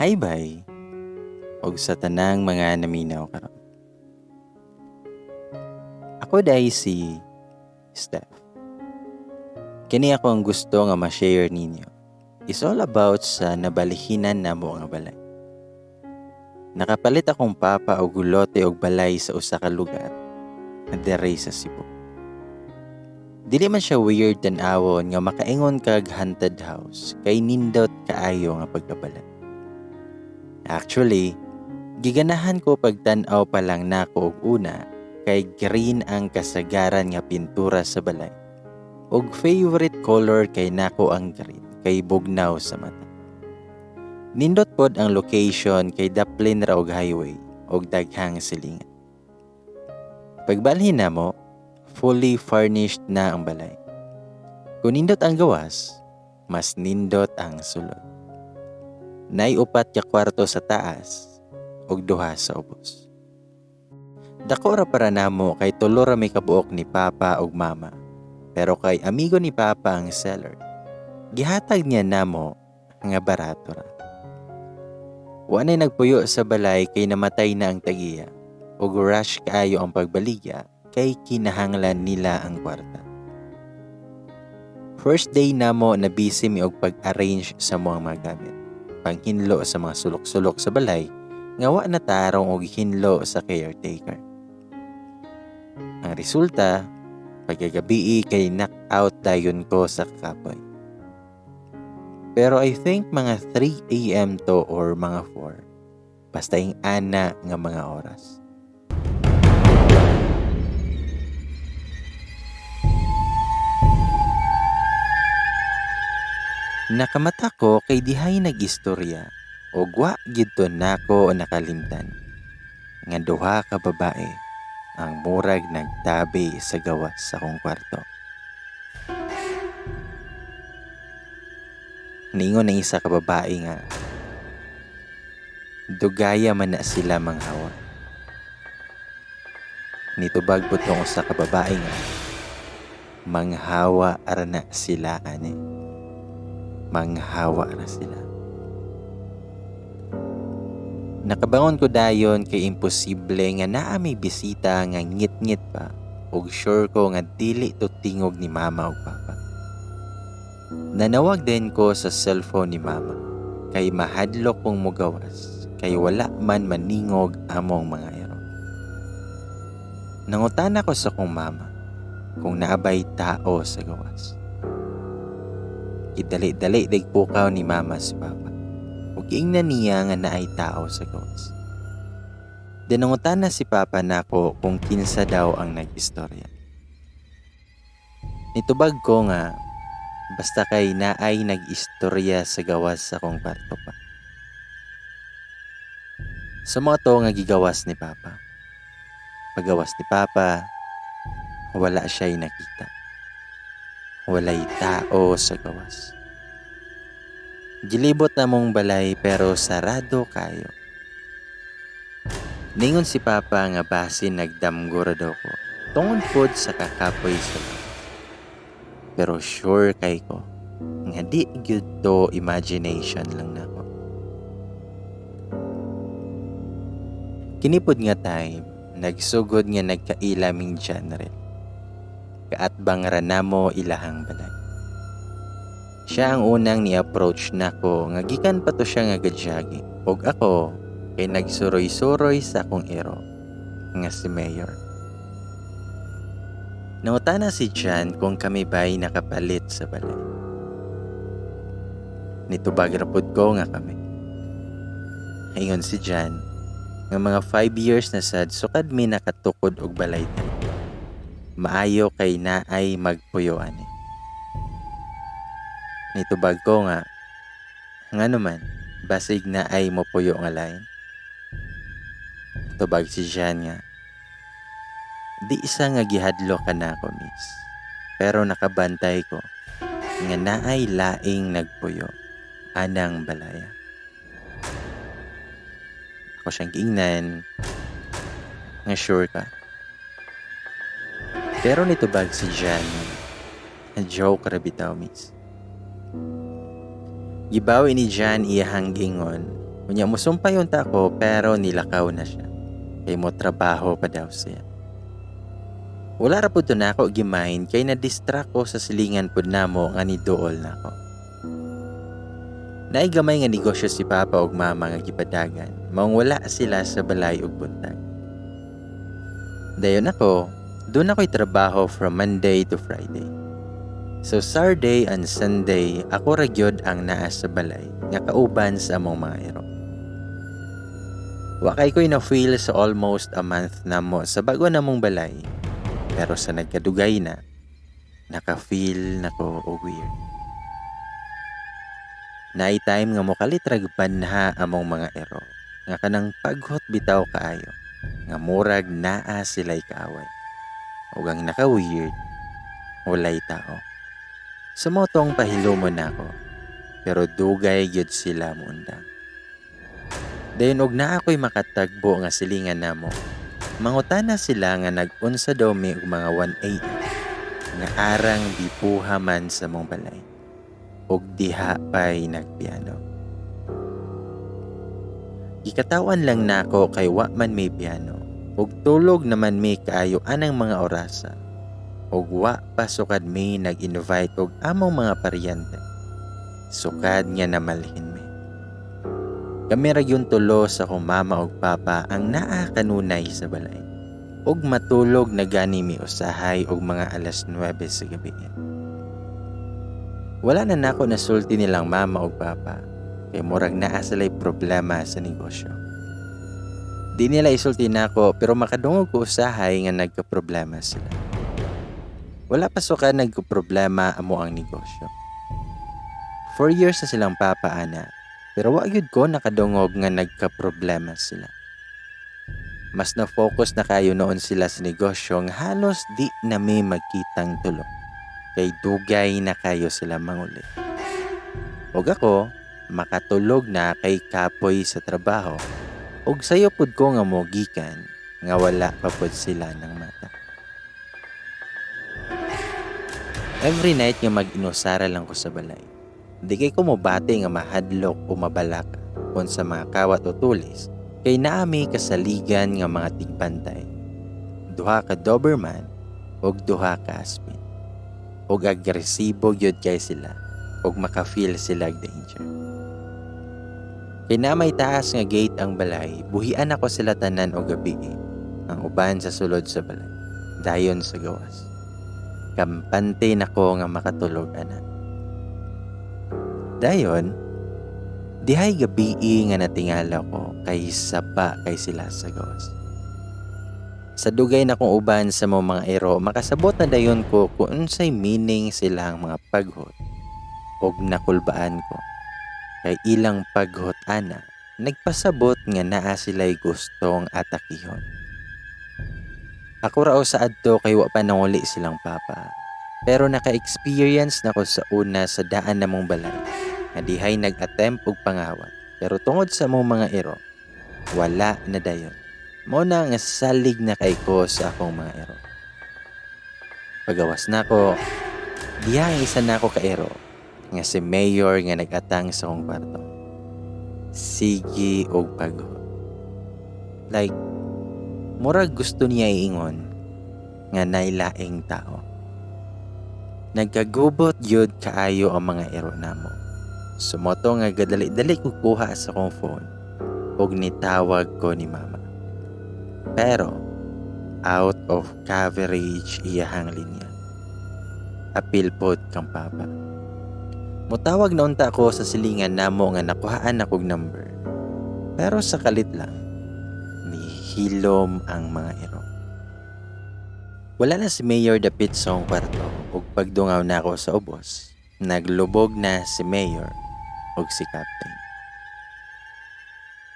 Hi bye og sa tanang mga naminaw karon. Ako dai si Steph. Kini ako ang gusto nga ma-share ninyo. It's all about sa nabalihinan namo nga balay. Nakapalit akong papa og gulote og balay sa usa ka lugar diri sa Cebu. Dili man siya weird tan-awon nga makaingon kag haunted house kay nindot kaayo nga pagkabalay. Actually, giganahan ko pagtan-aw pa lang nako og una kay green ang kasagaran nga pintura sa balay. Og favorite color kay nako ang green kay bugnaw sa mata. Nindot pod ang location kay daplin ra og highway og daghang silingan. Pagbalhin namo, fully furnished na ang balay. Kung nindot ang gawas, mas nindot ang sulod. Nay upat ka kwarto sa taas ug duha sa ubos. Dako ra para namo kay tulo ra may kabuok ni Papa ug Mama. Pero kay amigo ni Papa ang seller, gihatag niya namo nga barato ra. Wa nay nagpuyo sa balay kay namatay na ang tagiya ug rush kaayo ang pagbaligya kay kinahanglan nila ang kwarta. First day namo na busy mi og pag-arrange sa mga gamit. Panghinlo sa mga sulok-sulok sa balay nga wa na tarong og hinlo sa caretaker. Ang resulta, pagkagabii kay knock out dayon ko sa kakapoy. Pero I think mga 3 a.m. to or mga 4. Basta yung ana nga mga oras. Nakamata ko kay dihay nag-istorya og wa gid to nako nakalimtan nga duha ka babae ang murag nagtabi sa gawas sa akong kwarto. Niingon ang isa ka babae nga dugaya man na sila manghawa. Nitubag po tong usa ka babae nga manghawa ara na sila ani. Manghawa na sila. Nakabangon ko dayon kay imposible nga naa may bisita nga ngit-ngit pa ug sure ko nga dili to tingog ni Mama ug Papa. Nanawag din ko sa cellphone ni Mama kay mahadlok kong mugawas kay wala man maningog among mga ero. Nangutana ko sa kong mama kung naabay tao sa gawas. Gidali-dali dig pukaw ni Mama si Papa. Ug giingnan niya nga naay tao sa gawas. Dinangutana si Papa nako kung kinsa daw ang nag-istorya. Nitubag ko nga basta kay naay nag-istorya sa gawas sa akong kwarto pa. Sa mga to nga gigawas ni Papa. Pagawas ni Papa, wala siya'y nakita. Walay tao sa gawas. Gilibot na mong balay pero sarado kayo. Ningon si Papa nga basin nagdamgo ra daw ko tungod pod sa kakapoy sa gawas. Pero sure kay ko nga di gyud to imagination lang nako. Kinipod nga time, nagsugod nga nagkaila ming general. Kaatbang ra namo ilahang balay. Siya ang unang ni-approach nako nga gikan pa to siya nga gadyagi. Og ako kay nagsuroy-suroy sa akong ero nga si Mayor. Nangutana si Jan kung kami ba'y nakapalit sa balay. Nitubag ra pod ko nga kami. Ingon si Jan nga mga 5 years na sad sukad mi nakatukod og balay diri. Maayo kay naay magpuyo ani. Nitubag ko nga ngano man basig naay mopuyo nga lain. Tubag si Jan nga di isa nga gihadlok ka na ako, miss. Pero nakabantay ko nga naay laing nagpuyo anang balaya. Ako siyang giingnan nga sure ka. Pero nitubag si Jan nga joke ra bitaw, miss. Gibawi ni Jan iyahang gingon Unya musumpay unta ko pero nilakaw na siya. Kay mo trabaho pa daw siya. Wala ra pud to nako gi-mind kay na-distract ko sa silingan pud namo nga niduol nako. Naay gamay nga negosyo si Papa ug Mama nga gipadagan, maong wala sila sa balay og buntag. Dayon ako, duna ko'y trabaho from Monday to Friday. So Saturday and Sunday, ako ra gyud ang naa sa balay nga kauban sa among mga iro. Wa kay ko'y na-feel sa almost a month namo sa bago namong balay. Pero sa nagkadugay na, naka-feel na ko og weird. Naay time nga mokalit rag banha among mga iro, nga kanang paghot bitaw kaayo, nga murag naa sila'y kaaway. Ug ang naka-weird, walay tao. Sa mao tong pahilumon nako, pero dugay gyud sila muundang. Dayon og naa ko'y makatagbo nga silingan namo, mangutana sila nga nag-unsa daw mi og mga 1 AM nga arang bipuha man sa among balay. Og diha pa'y nagpiano. Gikatawan lang nako kay wa man may piano. Ug tulog naman mi kaayo anang mga orasa. Ug wa pa sukad mi nag-invite og among mga paryente. Sukad nga namalhin mi. Kami ra gyud tulo sa akong mama ug papa ang naa kanunay sa balay. Ug matulog na gani mi usahay og mga alas 9 sa gabi. Wala na nako nasulti nilang mama ug papa kay murag naa sila'y problema sa negosyo. Di nila isulti nako pero makadungog ko usahay nga nagka-problema sila. Wala pa sukad nagka-problema amo ang negosyo. 4 years na silang papa ana, pero wa gyud ko nakadungog nga nagka-problema sila. Mas na-focus na kayo noon sila sa negosyo nga halos di na mi magkitang tulo. Kay dugay na kayo sila manguli. Og ako, makatulog na kay kapoy sa trabaho. Og sayo pud ko nga mogikan nga wala pa pud sila ng mata. Every night nga mag-inusara lang ko sa balay. Di kay ko mobati nga mahadlok o mabalaka kung sa mga kawat o tulis kay naami kasaligan nga mga tigbantay. Duha ka Doberman ug duha ka Aspin. Og agresibo gyud kay sila ug maka-feel sila og danger. Kay na may taas nga gate ang balay, buhian ako sila tanan og gabi. Ang uban sa sulod sa balay, dayon sa gawas. Kampante nako nga makatulog ana. Dayon, dihay gabi nga natingala ko kay saba kay sila sa gawas. Sa dugay na kong uban sa mga ero, makasabot na dayon ko kung unsay meaning silang mga paghot og nakulbaan ko. Kay ilang paghot ana, nagpasabot nga naa sila'y gustong atakihon. Ako rao sa adto kay wa pa nanguli silang papa. Pero naka-experience na ko sa una sa daan namong balay nga dihay nag-attempt og pangawat. Pero tungod sa mong mga ero, wala na dayon. Mao na nga salig na kay ko sa akong mga ero. Pagawas nako, diha ang isa nako ka ero nga si Mayor nga nag-atang sa akong kwarto. Sige og paghot. Like, murag gusto niya iingon nga nailaing tao. Nagkagubot gyud kaayo ang mga ero namo. Sumoto nga gadali-dali ko kuha sa akong phone ug nitawag ko ni Mama. Pero out of coverage iyahang linya. Apil pod kang papa. Mutawag na unta ko sa silingan namo nga nakuhaan akog number. Pero sa kalit lang, nihilom ang mga ero. Wala na si Mayor dapit sa akong kwarto ug pagdungaw nako sa ubos, naglubog na si Mayor ug si Captain.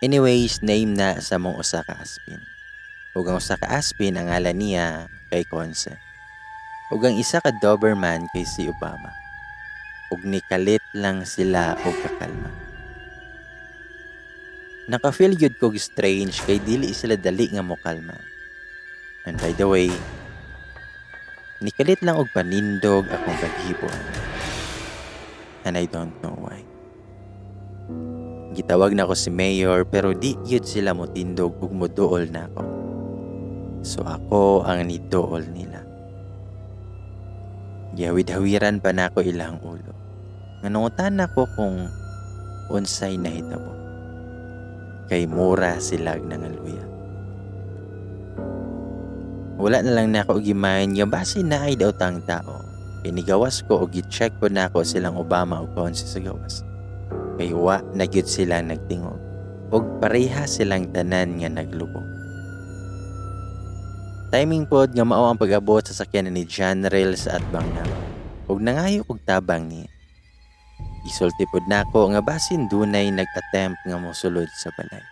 Anyways, name na sa mong usa ka aspin. Ug ang usa ka aspin ang ngalan niya kay Conce. Ug ang isa ka Doberman kay si Obama. Ug nikalit lang sila og kakalma. Naka-feel gyud kog strange kay dili sila dali nga mokalma. And by the way, nikalit lang og panindog akong balhibo. And I don't know why. Gitawag nako si Mayor pero di gyud sila motindog ug moduol nako. So ako ang niduol nila. Gihawid-hawiran pa nako ilang ulo. Nga nangutana ko kung unsay nahitabo. Kay mura silag nangaluya. Wala na lang nako gimain nga basin naay daotang tao. Pinigawas ko og gi-check po nako silang Obama og Consi sa gawas. Kay wa na gyud sila nagtingog og pareha silang tanan nga naglubog. Timing pod nga mao ang pag-abot sa sakyanan ni John Rel sa atbang namo. Og nangayo og tabang niya. Isulti pod nako nga basin dunay nag-attempt nga mosulod sa balay.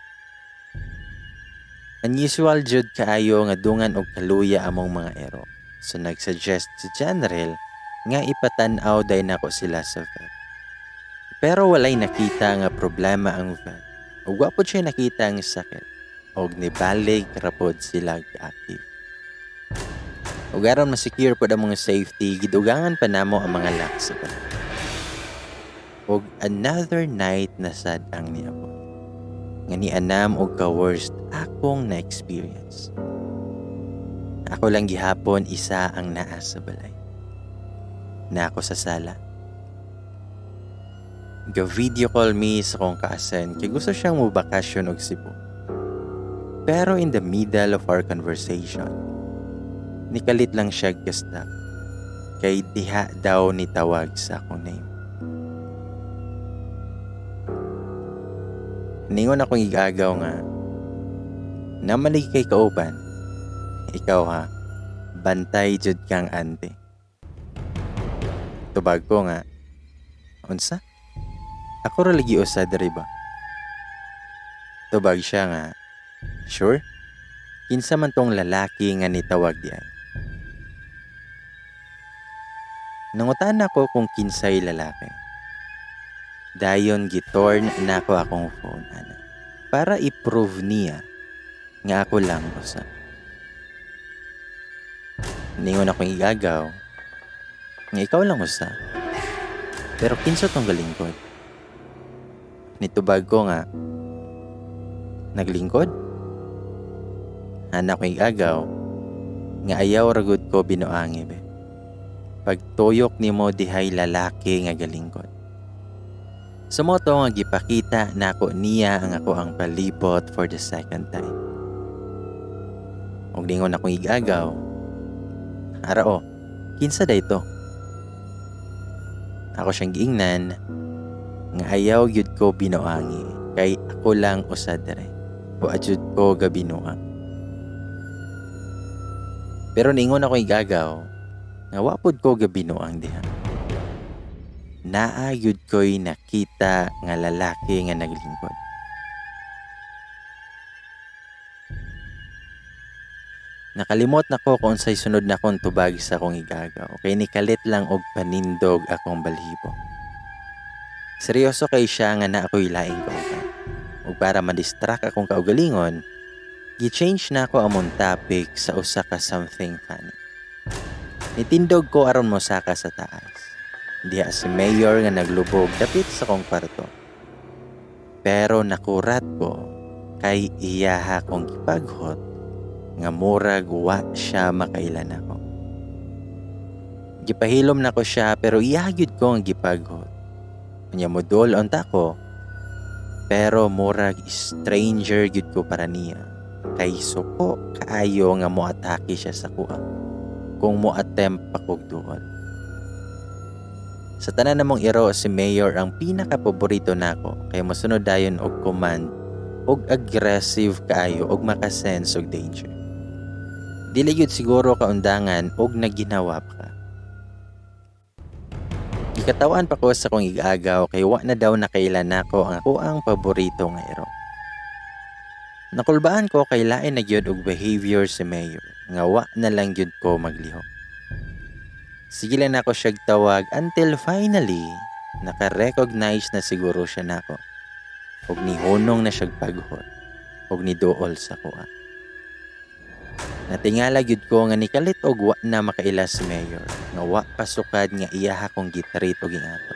Unusual jud kaayo nga dungan og kaluya among mga ero. So nag-suggest si John Rel nga ipatan-aw day nako sila sa vet. Pero walay nakita nga problema ang vet. Ug wa pod siya nakita ang sakit. Og nibalig rapod sila active. Ug aron ma-secure pod ang mga safety, gidugangan pa namo ang mga lock sa balay. Og another night na sad ang niabot. Nga nianam og ka-worst akong na-experience. Ako lang gihapon isa ang naa sa balay. Na ako sa sala. Ga-video call me sa kong cousin kay gusto siyang mobakasyon og Cebu. Pero in the middle of our conversation, nikalit lang siya gasta kay diha daw ni tawag sa akong name. Ningon akong igagaw nga, namalig kay kauban. Ikaw ha, bantay jud kang ante. Tubag ko nga, unsa? Ako ra lagi usa diri ba? Tubag siya nga, sure? Kinsa man tong lalaki nga nitawag di ay? Nangutan ako kung kinsay lalaki. Dayon gitorn nako akong phone ana para i-prove niya nga ako lang usa. Ningon akong igagaw nga ikaw lang usa. Pero kinsa tong galingkod? Nitubag ko nga naglingkod? Ana akong igagaw nga ayaw ragud ko binuangi be. Pagtuyok nimo dihay lalaki nga galingkod. Sumoto nga gipakita nako niya ang ako ang palibot for the second time. Og ningon akong igagaw, ara o, kinsa day to? Ako siyang giingnan nga ayaw gyud ko binuangi kay ako lang usa dere. Wa jud ko gabinuang. Pero ningon akong igagaw nga wa pud ko gabinuang diha. Naa gyud ko'y nakita nga lalaki nga naglingkod. Nakalimot nako kung unsay sunod na akong tubag sa akong igagaw kay nikalit lang og panindog akong balhibo. Seryoso kay siya nga na ako'y laing kauban. Ug para ma-distract akong kaugalingon, gi-change na ako among topic sa usa ka something funny. Nitindog ko aron mosaka sa taas. Diha si Mayor nga naglubog dapit sa kong kwarto. Pero nakurat ko kay iyaha kong gipaghot nga murag wa siya makailan ako. Gipahilom nako siya pero iya gyud ko ang gipaghot. Unya modol unta ko pero murag stranger gyud ko para niya kay suko kaayo nga moatake siya sa kuha kung mo-attempt pa kog duol. Sa tanan namong iro, si Mayor ang pinakapaborito nako kay mosunod dayon og command og aggressive kaayo og makasense og danger. Dili gyud siguro kaundangan og naginawa pa ka. Gikatawan pa ko sa kong igagaw kay wa na daw nakailan nako ang ako ang paborito nga iro. Nakulbaan ko kay lain na gyud og behavior si Mayor nga wa na lang gyud ko maglihok. Sige lang nako siyag tawag until finally naka-recognize na siguro siya nako. Og nihunong na siyag paghot og niduol sa kuha. Natingala gyud ko nga nikalit og wa na makaila si Mayor nga wa pasukad nga iyaha kong gitreat og ingato.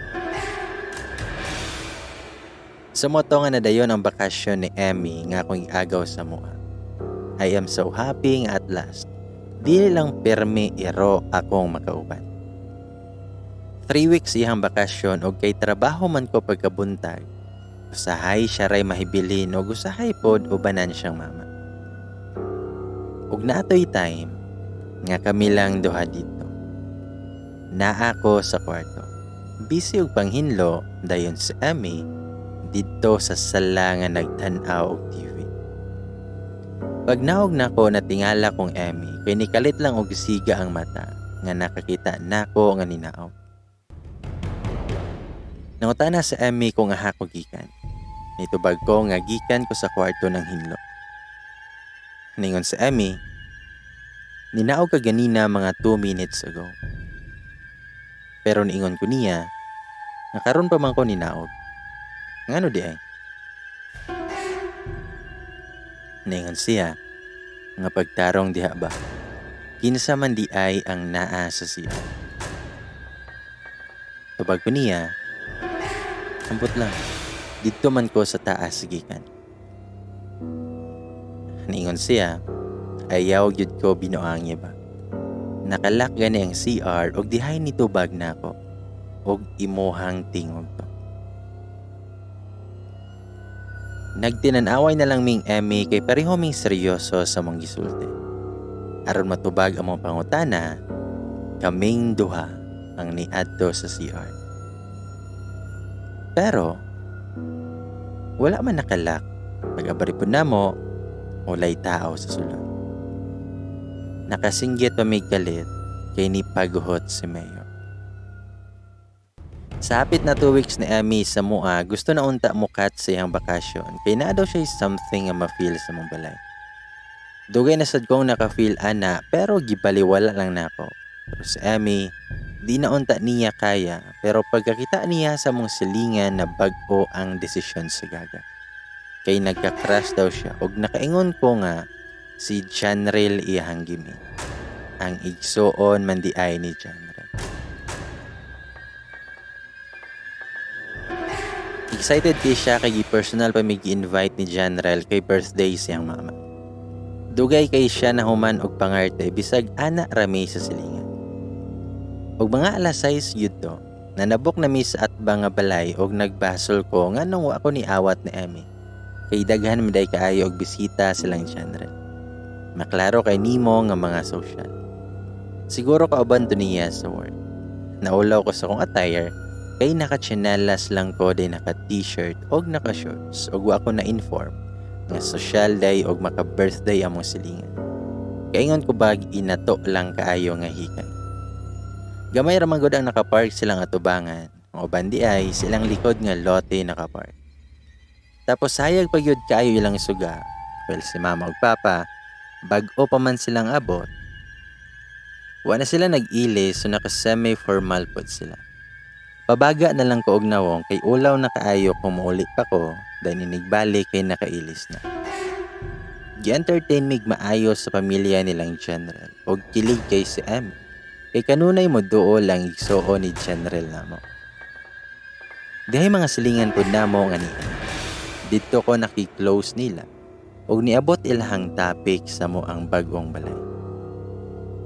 Sa mao to nga nadayon ang bakasyon ni Emmy nga akong iagaw sa mua. I am so happy nga at last, dili lang permi iro akong makauban. 3 weeks iyang bakasyon og kay trabaho man ko pagkabuntag. Usahay siya ray mahibilin og usahay pod ubanan siyang mama. Ug naatoy time nga kami lang duha dito. Naa ko sa kwarto. Busy og panghinlo, dayon si Emmy didto sa sala nga nagtan-aw og TV. Pag naog nako, natingala kong Emmy kay nikalit lang og siga ang mata nga nakakita nako nga ninaog. Nangutana sa Emmy kung aha ko gikan. Nitubag ko nga gikan ko sa kwarto ng hinlo. Ningon sa Emmy, "Ninaog ka ganina mga 2 minutes ago." Pero niingon ko niya nga karon pa man ko ninaog. Ngano di ay? Ningon siya nga pagtarong diha ba, kinsa man di ay ang naa sa CR? Tubag ko niya, ambot lang, didto man ko sa taas gikan. Niingon siya, ayaw gyud ko binuangi ba. Naka-lock gani ang CR og dihay nitubag nako og imuhang tingog to. Nagtinan-away na lang ming Emmy kay pareho ming seryoso sa mong gisulti. Aron matubag among pangutana, kaming duha ang niadto sa CR. Pero wala man naka-lock. Pag-abri pud namo, walay tao sa sulod. Nakasinggit pa mig kalit kay ni paguhot si Mayor. Sa hapit na 2 weeks ni Emmy sa mua, gusto na unta mukat sa iyang bakasyon kay naa daw siya something nga ma-feel sa mong balay. Dugay na sad kong naka-feel ana, pero gibaliwala lang nako. Pero si Emmy, di na unta niya kaya, pero pagkakita niya sa mong silingan na bag-o ang desisyon sa gaga. Kay nagka-crush daw siya og nakaingon ko nga si Janrel iyahang gimi. Ang igsuon man di ay ni Janrel. Excited kay siya kay personal pa mi gi-invite ni Janrel kay birthday siyang mama. Dugay kay siya nahuman og pangarte bisag ana rami sa silingan. Og mga alas 6 yun to, nanabok na mi sa atbang nga balay og nagbasol ko nganong wa ko ni awat ni Emmy. Kay daghan man day kaayo og bisita silang Janrel. Maklaro kay nimo nga mga social. Siguro kauban to niya sa work. Naulaw ko sa akong attire kay naka-tsinelas lang ko day naka t-shirt og naka shorts og wa ko na inform nga social day og maka birthday among silingan. Kaingon ko bag inato lang kaayo nga hikay. Gamay ra man gud ang nakapark silang atubangan. Ang uban di ay silang likod nga lote nakapark. Tapos hayag pa gyud kaayo ilang suga. Well, si mama ug papa bag-o pa man silang abot. Wa na sila nag-ili, so naka semi-formal pod sila. Pabaga na lang ko og nawong kay ulaw na kaayo kung muuli pa ko dahil inigbalik kay nakailis na. Gi-entertain mig maayo sa pamilya nilang General og kilig kay si Emmy. Kay kanunay mo duol ang igsuon ni General namo. Dihay mga silingan pud namo nga niya. Didto ko naki-close nila og niabot ilahang topic sa mo ang bag-ong balay.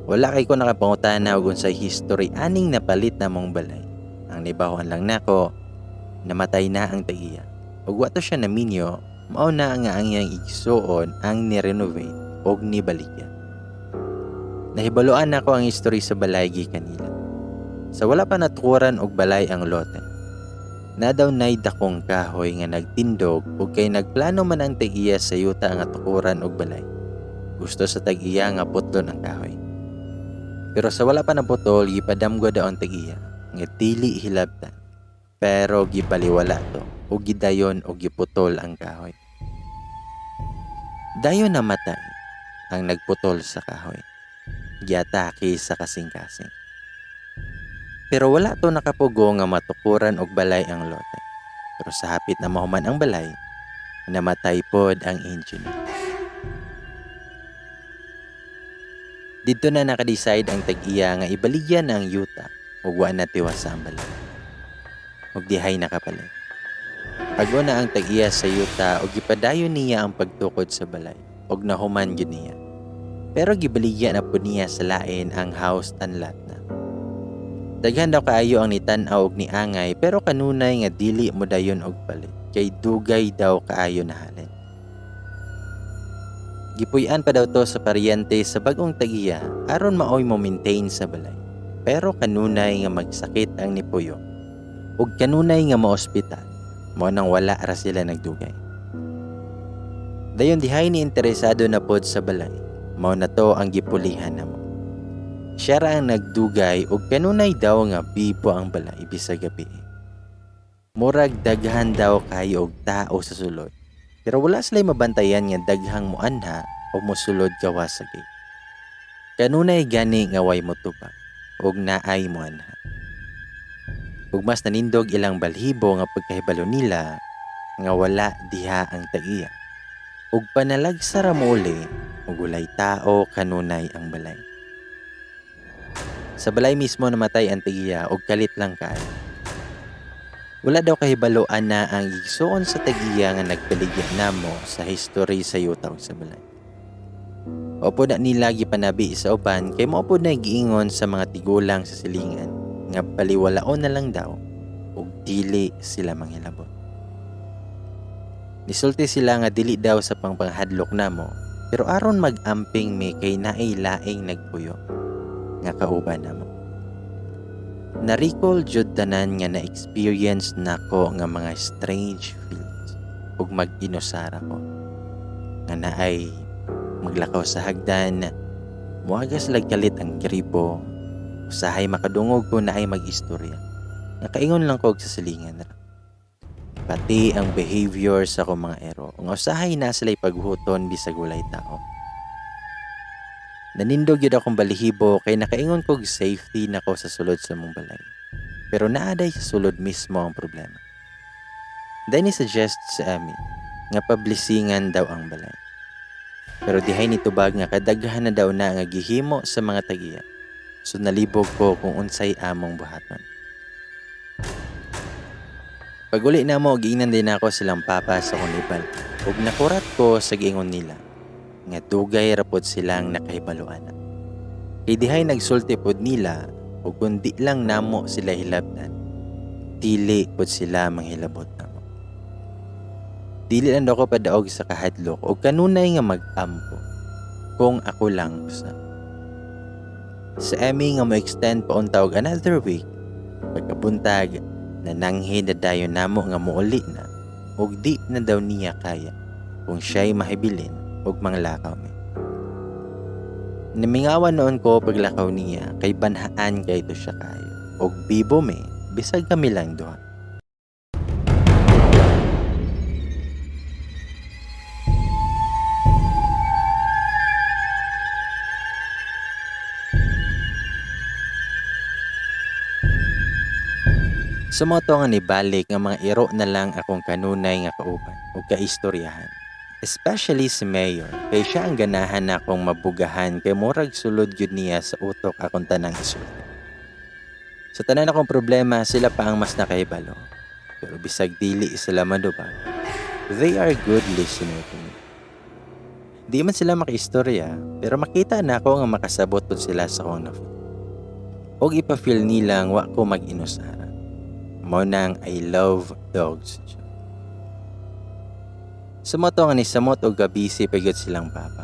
Wala kay ko nakapangutana og unsay history aning napalit namong balay. Ang naibahoan lang nako, namatay na ang tag-iya. Ug wa to siya naminyo, mao na nga ang iyang igsuon ang ni-renovate og nibaligya. Nahibaloan nako ang history sa balay gikan nila. Sa wala pa natukuran og balay ang lote, na daw nay dakong kahoy nga nagtindog ug kay nagplano man ang tag-iya sa yuta nga tukuran og balay. Gusto sa tag-iya nga putlon ang kahoy. Pero sa wala pa naputol, gipadamgo daw ang tag-iya nga dili hilabtan. Pero gibaliwala to ug gidayon og giputol ang kahoy. Dayon namatay ang nagputol sa kahoy. Giatake sa kasing-kasing. Pero wala to nakapugo nga matukuran og balay ang lote. Pero sa hapit na mahuman ang balay, namatay pod ang engineer. Didto na naka-decide ang tag-iya nga ibaligyan ang yuta ug wa na tiwas ang balay. Ug dihay nakapalit. Pago na ang tag-iya sa yuta ug gipadayon niya ang pagtukod sa balay ug nahuman gyud niya. Pero gibaligya na pud niya sa lain ang house and lot na. Daghan daw kaayo ang nitan-aw og niangay, pero kanunay nga dili mo dayon og palit kay dugay daw kaayo nahalin. Gipuy-an pa daw to sa paryente sa bag-ong tag-iya aron maoy mo maintain sa balay. Pero kanunay nga magsakit ang nipuyo ug kanunay nga maospital, mao nang wala ra sila nagdugay. Dayon dihay ni interesado na pod sa balay, mao na to ang gipulihan namo. Siya ra ang nagdugay ug kanunay daw nga bibo ang balay bisag gabi. Murag daghan daw kayo og tao sa sulod, pero wala sila'y mabantayan nga daghang muanha o mosulod gawas sa gate. Kanunay gani nga way motubag ug naay muanha. Ug mas nanindog ilang balhibo nga pagkahibalo nila nga wala diha ang tag-iya. Ug panalagsa ra mouli ug walay tao kanunay ang balay. Sa balay mismo namatay ang tag-iya ug kalit lang kaayo. Wala daw kahibaloan na ang igsuon sa tag-iya nga nagbaligya namo sa history sa yuta ug sa balay. Opo na nila gipanabi sa uban kay mao pod na giingon sa mga tigulang sa silingan nga baliwalaon na lang daw ug dili sila manghilabot. Nisulti sila nga dili daw sa pangpanghadlok namo, pero aron mag-amping mi kay naay laing nagpuyo nga kauban namo. Na-recall jud tanan nga na-experience nako nga mga strange feelings ug mag-inusara ko nga naay maglakaw sa hagdan, muagas lagkalit ang gripo, usahay makadungog ko naay mag-istorya. Nakaingon lang ko og sa silingan ra. Pati ang behavior sa akong mga ero, nga usahay na sila'y paghuton bisag walay tao. Nanindog yun akong balihibo kay nakaingon kog safety nako sa sulod sa mong balay. Pero naaday sa sulod mismo ang problema. Dahil ni suggest sa amin nga pablisingan daw ang balay. Pero dihay ni tubag nga kadaghan na daw na nga gihimo sa mga tagiya. So nalibog ko kung unsay among buhaton. Pag-uli na mo, giingnan din ako silang papa sa kunibal. Ug nakurat ko sa giingon nila nga dugay ra pod silang nakahibaluan. Kay dihay nagsulti pod nila ug kun di lang namo sila hilabtan, dili pod sila manghilabot namo. Dili lang daw ko padaog sa kahadlok og kanunay nga mag-ampo kung ako lang usa. Sa Emmy nga mo-extend pa unta og another week, pagkabuntag nananghi na dayon namo nga muuli na ug di na daw niya kaya kung siya'y mahibilin ug manglakaw mi. Namingawan noon ko paglakaw niya kay banhaan kay to siya kayo ug bibo mi bisag kami lang duha. Sumoto nga nibalik nga mga iro na lang akong kanunay nga kauban o kaistoryahan. Especially si Mayor, kay siya ang ganahan na akong mabugahan kay murag sulod yun niya sa utok akong tanang isulti. Sa tanan akong problema, sila pa ang mas nakahibalo. Pero bisag dili sila madubag, they are good listener to me. Di man sila makaistorya, pero makita na ako nga makasabot pud sila sa akong na-feel. Og ipa-feel nilang wa ko mag-inusara. Mao nang I love dogs. Sumoto nga ni samot og gabisi pa gyud silang papa.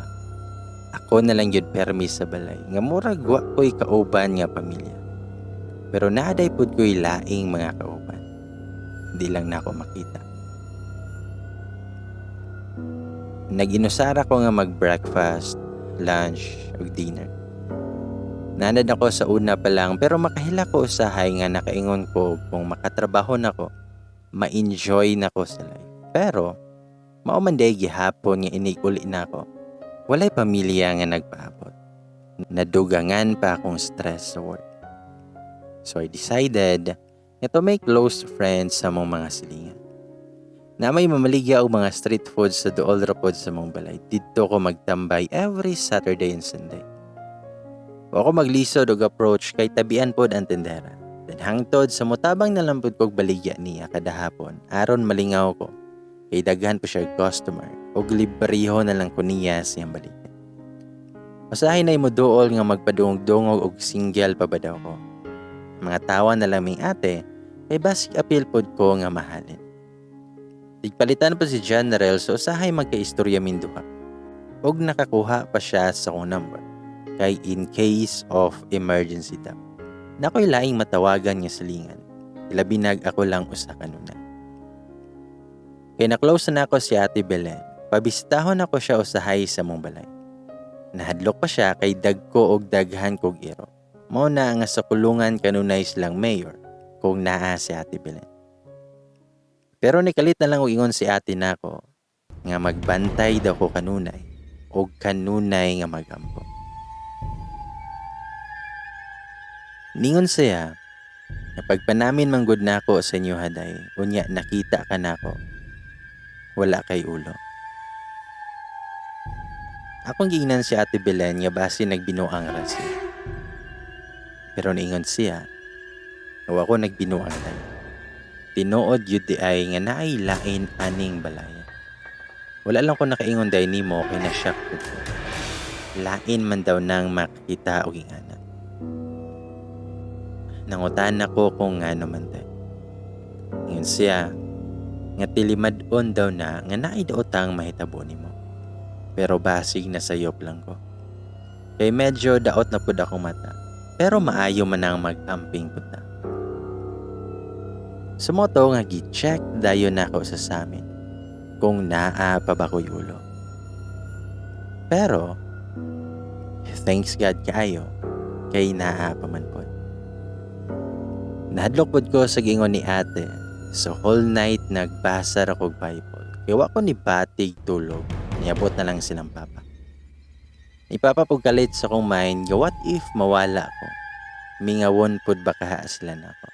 Ako na lang gyud permi sa balay nga murag wa ko'y kauban nga pamilya. Pero naaday pud ko'y laing mga kauban. Di lang nako makita. Nag-inusara ko nga mag-breakfast, lunch ug dinner. Nanad ako sa una pa lang pero makahila ko usahay nga nakaingon ko kung makatrabaho nako, ma-enjoy nako sa life. Pero mao man day gihapon nga inig-uli nako. Walay pamilya nga nagpaabot. Nadugangan pa akong stress sa work. So I decided nga to make close friends sa mong mga silingan. Na may mamaligya og mga street food sa duol ra pod sa mong balay. Didto ko magtambay every Saturday and Sunday. Wa ko maglisod og approach kay tabian pod ang tindera. Then hangtod sa motabang na lang pud kog baligya niya kada hapon aron malingaw ko kay daghan po siya customer og libreho na lang ko niya siyang baligya. Usahay na moduol nga magpadungog-dungog og single pa ba daw ko. Mga tawa na lang ming ate kay basig apil pod ko nga mahalin. Tigpalitan po si General so usahay magkaistorya min duha. Og nakakuha pa siya sa akong number kay in case of emergency daw. Nakoy laing matawagan nga silingan. Ilabi nag ako lang usa ka nuna. Kay na-close na ako si Ate Belen, pabistahon ako siya usahay sa mong balay. Nahadlok pa siya kay dagko og daghan kog iro. Mao na nga sa kulungan kanunay silang mayor kung naa si Ate Belen. Pero nikalit na lang og ingon si ate nako nga magbantay daw ko kanunay og kanunay nga magampo. Ningon siya, napagpanamin manggod nako sa inyo haday, unya nakita ka nako, wala kay ulo. Akong giingnan si Ate Belen nga basi nagbinuang ra siya. Pero niingon siya, wa ko nagbinuang day. Tinuod yun di ay nga naay lain aning balaya. Wala lang ko nakaingon day nimo kay na-shock ko. Lain man daw nang makita og ingana. Nangutan ako kung ngano man day. Ingon siya, nga tilimad-on daw na nga naay daotang mahitabo nimo. Pero basig na sayop lang ko. Kay medyo daot na pud akong mata. Pero maayo man ang mag-amping pud na. Sumoto nga gi-check dayon nako sa samin kung naa pa ba ko'y ulo. Pero thanks God kaayo kay naa pa man pod. Nahadlok pod ko sa giingon ni ate. So whole night nagbasa ra kog Bible. Kay wa ko ni batig tulog. Niabot na lang silang papa. Ni papa pug kalit sa akong mind ga what if mawala ko? Mingawon pod ba kaha sila nako?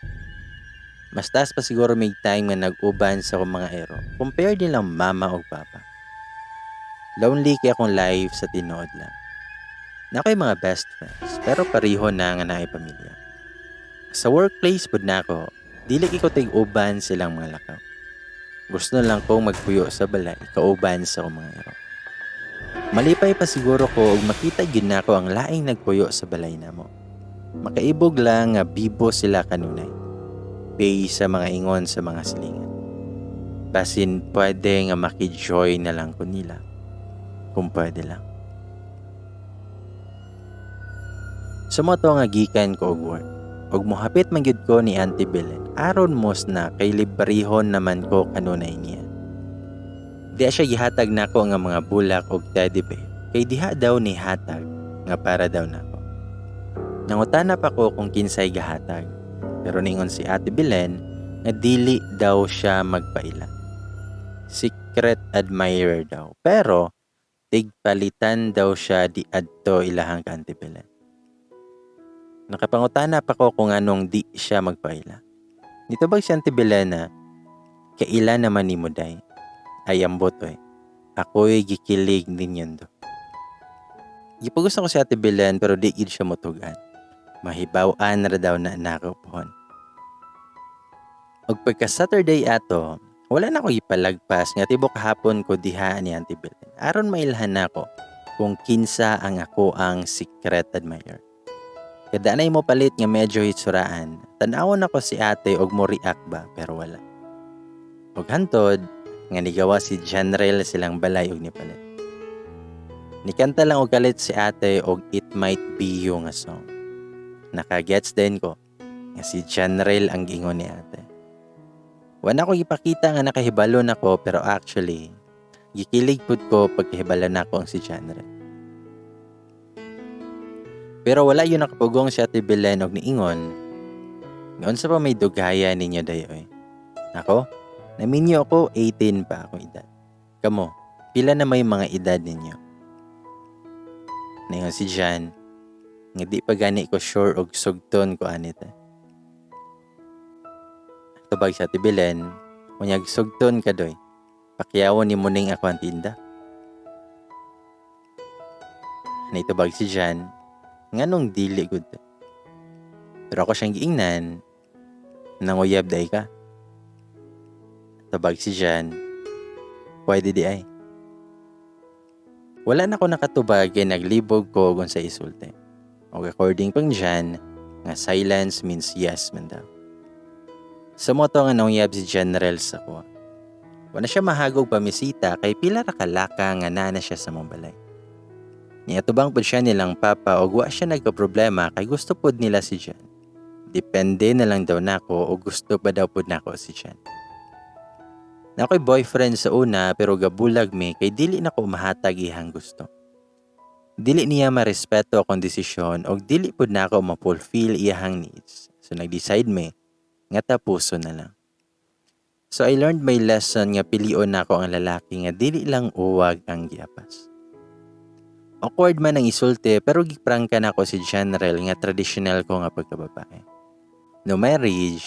Mas taas pa siguro may time nga nag-uban sa akong mga ero compare nilang mama og papa. Lonely kay akong life sa tinuod lang. Nakoy mga best friends pero pareho na nga naay pamilya. Sa workplace pud nako, dili ko tig-uban silang mga lakaw. Gusto na lang kong magpuyo sa balay, kauban sa akong mga ero. Malipay pa siguro ko og makita gyud nako ang laing nagpuyo sa balay namo. Makaibog lang nga bibo sila kanunay. Pay sa mga ingon sa mga silingan. Basin pwede nga maki-join na lang ko nila. Kung pwede lang. Sumoto nga gikan ko og work. Og mohapit man gyud ko ni Auntie Belen. Aron mos na kay librehon naman ko kanunay niya. Di siya gihatag nako nga mga bulak og teddy bear. Kay diha daw ni hatag nga para daw nako. Nangutana pa ko kung kinsay gahatag. Pero ningon si Ate Belen nga dili daw siya magpaila. Secret admirer daw. Pero tigpalitan daw siya di adto ilahang ka Auntie Belen. Nakapangutana pa ko kung anong di siya magpaila. Nito bag si Auntie Belen na kailan naman ni mo day? Ay ambot oy. Ako'y gikilig ninyon do. Gipugos ako si Ate Belen pero di gid siya motugan. Mahibaw-an ra daw na nako pohon. Og pagka Saturday ato, wala na ko gipalagpas nga tibok hapon ko diha ni Auntie Belen. Aron mailhan nako kung kinsa ang ako ang secret admirer. Kada anay mo palit nga medyo hitsuraan, tan-awon ako si ate og mo react ba pero wala. Og hantod nga nigawa si Janrel silang balay og nipalit. Nikanta lang og kalit si ate og It Might Be You nga song. Nakagets din ko nga si Janrel ang gingon ni ate. Wala ko gipakita nga nakahibalo nako pero actually gikilig pud ko pagkahibalo nako ang si Janrel. Pero wala yun nakapugong si Ate Belen og niingon. Ngaon sa pa may dugaya ninyo dayoy. Ako, naminyo ako 18 pa akong edad. Kamo, pila na may mga edad ninyo? Ningon si Jan, nga di pa gani ko sure og sugton ko anit. Tubag sa Ate Belen, unyag sugton ka doy. Pakyawon ni muning ako ang tinda. Naitubag si Jan, nganong dili gud. Pero ako siyang giingnan, Nanguyab diay ka? Tubag si Jan, "Pwede diay." Wala na ko nakatubag kay naglibog ko kung unsay isulti. Og according pang Jan, nga silence means yes man daw. Sa mao to nga nanguyab si General sa kuha. Wala siya mahagog pamisita kay pila ra kalaka nga naa na siya sa among balay. Niatubang pud siya nilang papa og wa siya nagka-problema kay gusto pud nila si Jan. Depende na lang daw nako o gusto pa daw pud nako si Jan. Naa ko'y boyfriend sa una pero gabulag mi kay dili nako mahatag iyang gusto. Dili niya marespeto akong desisyon og dili pud nako ma-fulfill iyahang needs. So nag-decide mi nga tapuson na lang. So I learned my lesson nga pilion nako ang lalaki nga dili lang uwag ang giapas. Awkward man ang isulti pero giprangka nako si General nga traditional ko nga pagkababae. No marriage,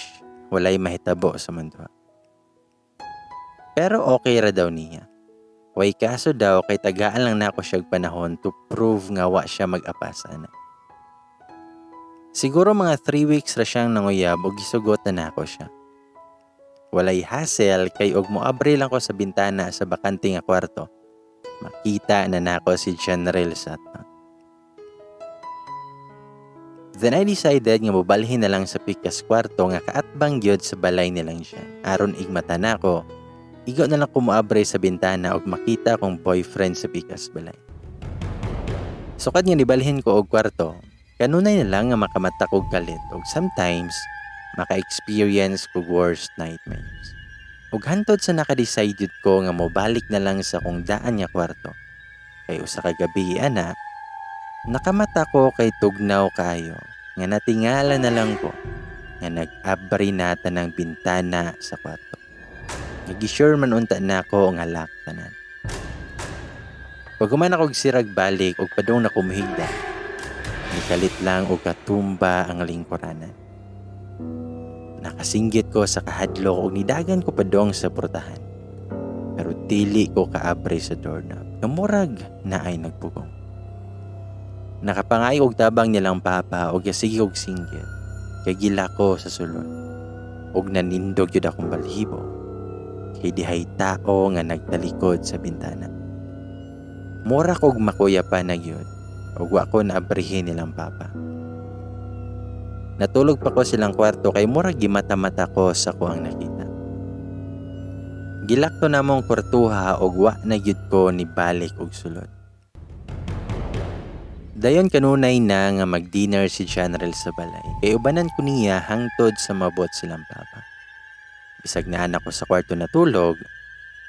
walay mahitabo sa mundo. Pero okay ra daw niya. Way kaso daw kay tagaan lang nako siyag panahon to prove nga wa siya mag-apas ana. Siguro mga 3 weeks ra siyang nanguyab og gisugot na nako siya. Walay hassle kay og moabri lang ko sa bintana sa bakante nga kwarto, makita na nako si General sa atbang. Then I decided nga mobalhin na lang sa pikas kwarto nga kaatbang gyud sa balay nilang Jan. Aron igmata nako, igo na lang ko moabre sa bintana og makita akong boyfriend sa pikas balay. Sukad nga nibalhin ko og kwarto, kanunay na lang nga makamata kog kalit og sometimes maka-experience kog worst nightmares. Ug hantod sa naka-decide jud ko nga mobalik na lang sa akong daan nga kwarto. Kay usa ka gabi ana, nakamata ko kay tugnaw kaayo nga natingala na lang ko nga nag-abri na tanang bintana sa kwarto. Nag-sure man unta nako nga lock tanan. Pag human ako sirag balik og padung na kumuhigda, nikalit lang og katumba ang lingkuranan. Nakasinggit ko sa kahadlok og nidagan ko padong sa portahan. Pero dili ko kaabre sa doorknob. Kamurag naay nagpugong. Nakapangayo og tabang nilang papa og sige og singgit. Kay gila ko sa sulod. Og nanindog yun akong balhibo. Kay dihay tao nga nagtalikod sa bintana. Mura kog makuya pa na gyud. Og wa ko naabrihin nilang papa. Natulog pa ko silang kwarto kay murag gimata-mata ko sa kuang nakita. Gilakto namong kwartuha og wa na gyud ko ni balik og sulod. Dayon kanunay na nga mag-dinner si General sa balay. Kay ubanan ko niya hangtod sa mabot silang papa. Bisag naa na ko sa kwarto natulog,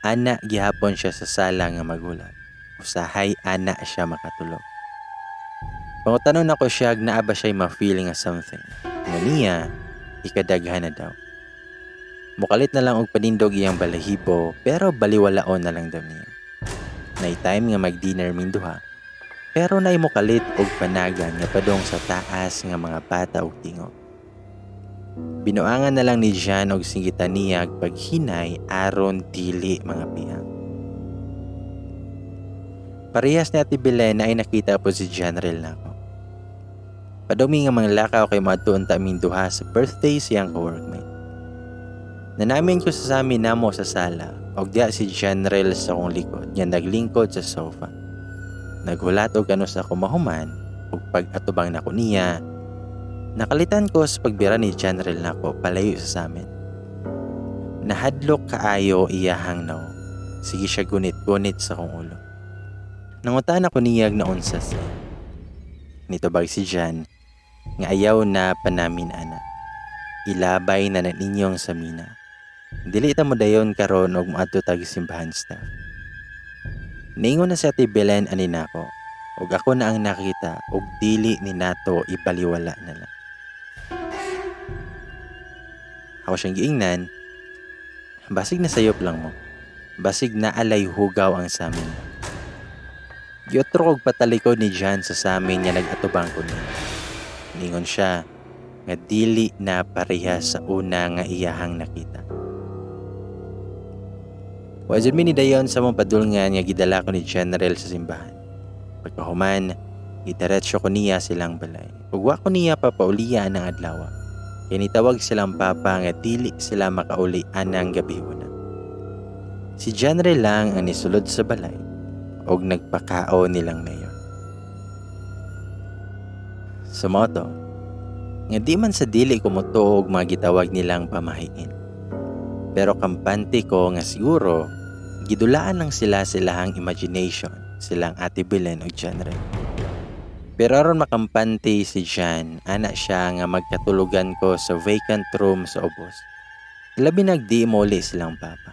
ana gihapon siya sa sala nga magulat. Usahay ana siya makatulog. Pangutanon ako siya naa ba siya'y ma-feel nga something. Nga niya, ikadaghan na daw. Mukalit na lang og panindog iyang balahibo pero baliwalaon na lang daw niya. Nay time nga mag-dinner minduha. Pero nay mukalit og panagan nga padong sa taas nga mga bata og tingog. Binuangan na lang ni Jan og singgitan niya paghinay aron dili mga pihang. Parehas ni Ate Belen na ay nakita po si General nako. Padumi nga manglakaw kay moadto unta aming duha sa birthday siyang ka-workmate. Nanamin ko sa sami namo sa sala og diha si General sa akong likod nga naglingkod sa sofa. Naghulat og ano sa ako mahuman ug pag-atubang nako niya, nakalitan ko sa pagbira ni General nako palayo sa samin. Nahadlok kaayo iyahang no. Sige siya gunit-gunit sa akong ulo. Nangutan ako niyag naunsa siya. Nitubag si Jan nga ayaw na panamin ana. Ilabay na na ninyong samina. Dili ta mo dayon karon og moadto tag simbahan staff. Ningon na si Ate Belen ani nako ug ako na ang nakita og dili ni nato ibaliwala na lang. Ako siyang giingnan, basig na sayop lang mo. Basig na alay hugaw ang samin. Giotro og patalikod ni Jan sa samin nga nag-atubang ko niya. Ningon siya nga dili na pareha sa una nga iyahang nakita. Wa jud mi ni dayon sa mong padulngan nga gidala ko ni General sa simbahan. Pagkahuman, gidiretso ko niya silang balay. Ug wa ko niya papaulian ang adlaw. Kay nitawag silang papa nga dili sila makauli anang gabhiona. Si John Ray lang ang nisulod sa balay og nagpakaon nilang mayor. Sa mao to, nga di man sa dili ko motuo og mga gitawag nilang pamahiin. Pero kampante ko nga siguro gidulaan lang sila silahang imagination, silang Ate Belen og John Ray. Pero aron makampante si John, ana siya nga magkatulugan ko sa vacant room sa ubos. Labi nag di moli silang papa.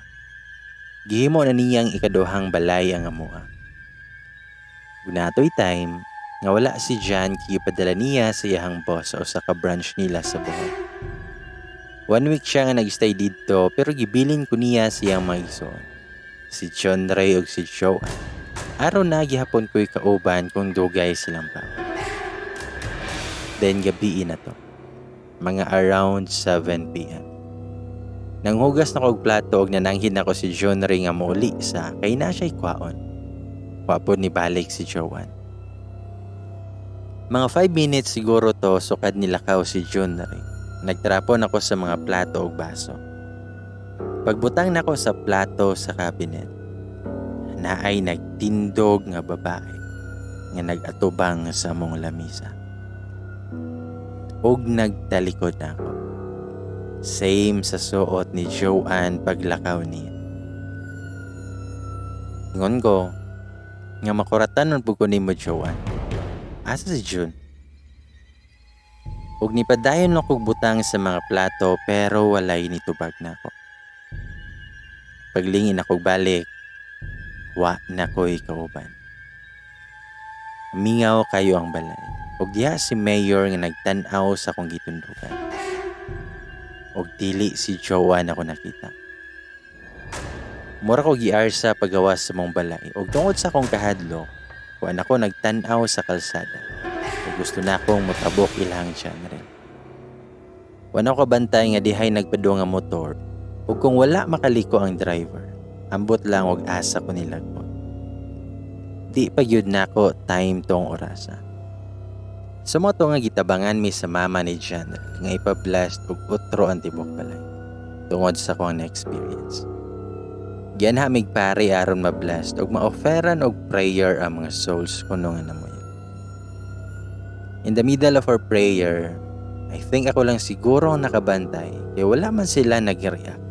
Gihimo na niyang ikaduhang balay ang amoa. Ug naa toy time nga wala si John kay gipadala niya sa iyahang boss sa usa ka branch nila sa Bohol. One week siya nga nagstay didto, pero gibilin ko niya siyang mga igsoon, si John Ray ug si Joanne, aron na gihapon ko'y kauban kung dugay silang papa. Then gabii na to. Mga around 7 p.m. Nanghugas na ko og plato og nananghid nako si John Ray nga mouli sa kay na siya'y kwaon. Wa pod nibalik si Joanne. Mga 5 minutes siguro to sukad nilakaw si John Ray. Nagtrapon ako sa mga plato ug baso. Pagbutang nako sa plato sa cabinet, naay nagtindog nga babae nga nag-atubang sa among lamisa. Og nagtalikod nako. Same sa suot ni Joanne paglakaw niya. Ingon ko, nga makuratan man pud ko nimo, Joanne. Asa si June? Og nipadayon lang kog butang sa mga plato, pero walay nitubag nako. Paglingin ako balik, wa na ko'y kauban. Mingaw kayo ang balay. Og diha si Mayor nga nagtan-aw sa akong gitundugan. Og dili si Joanne ako nakita. Mura ko giarsa pagawas sa mong balay. Og tungod sa akong kahadlok, kuan ako nagtan-aw sa kalsada. Og gusto na akong motabok ilang channel. Wa ako kabantay nga dihay nagpadung nga motor. Ug kung wala makaliko ang driver, ambot lang og asa ko nilagpot. Di pa gyud nako time tong orasa. Sa mao to nga gitabangan mi sa mama ni John nga ipa-blast og utro ang tibok balay tungod sa akong na-experience. Gianha mig pari aron ma-blast og ma-offeran og prayer ang mga souls kuno nga namuya. In the middle of our prayer, I think ako lang siguro ang nakabantay kay wala man sila nag-react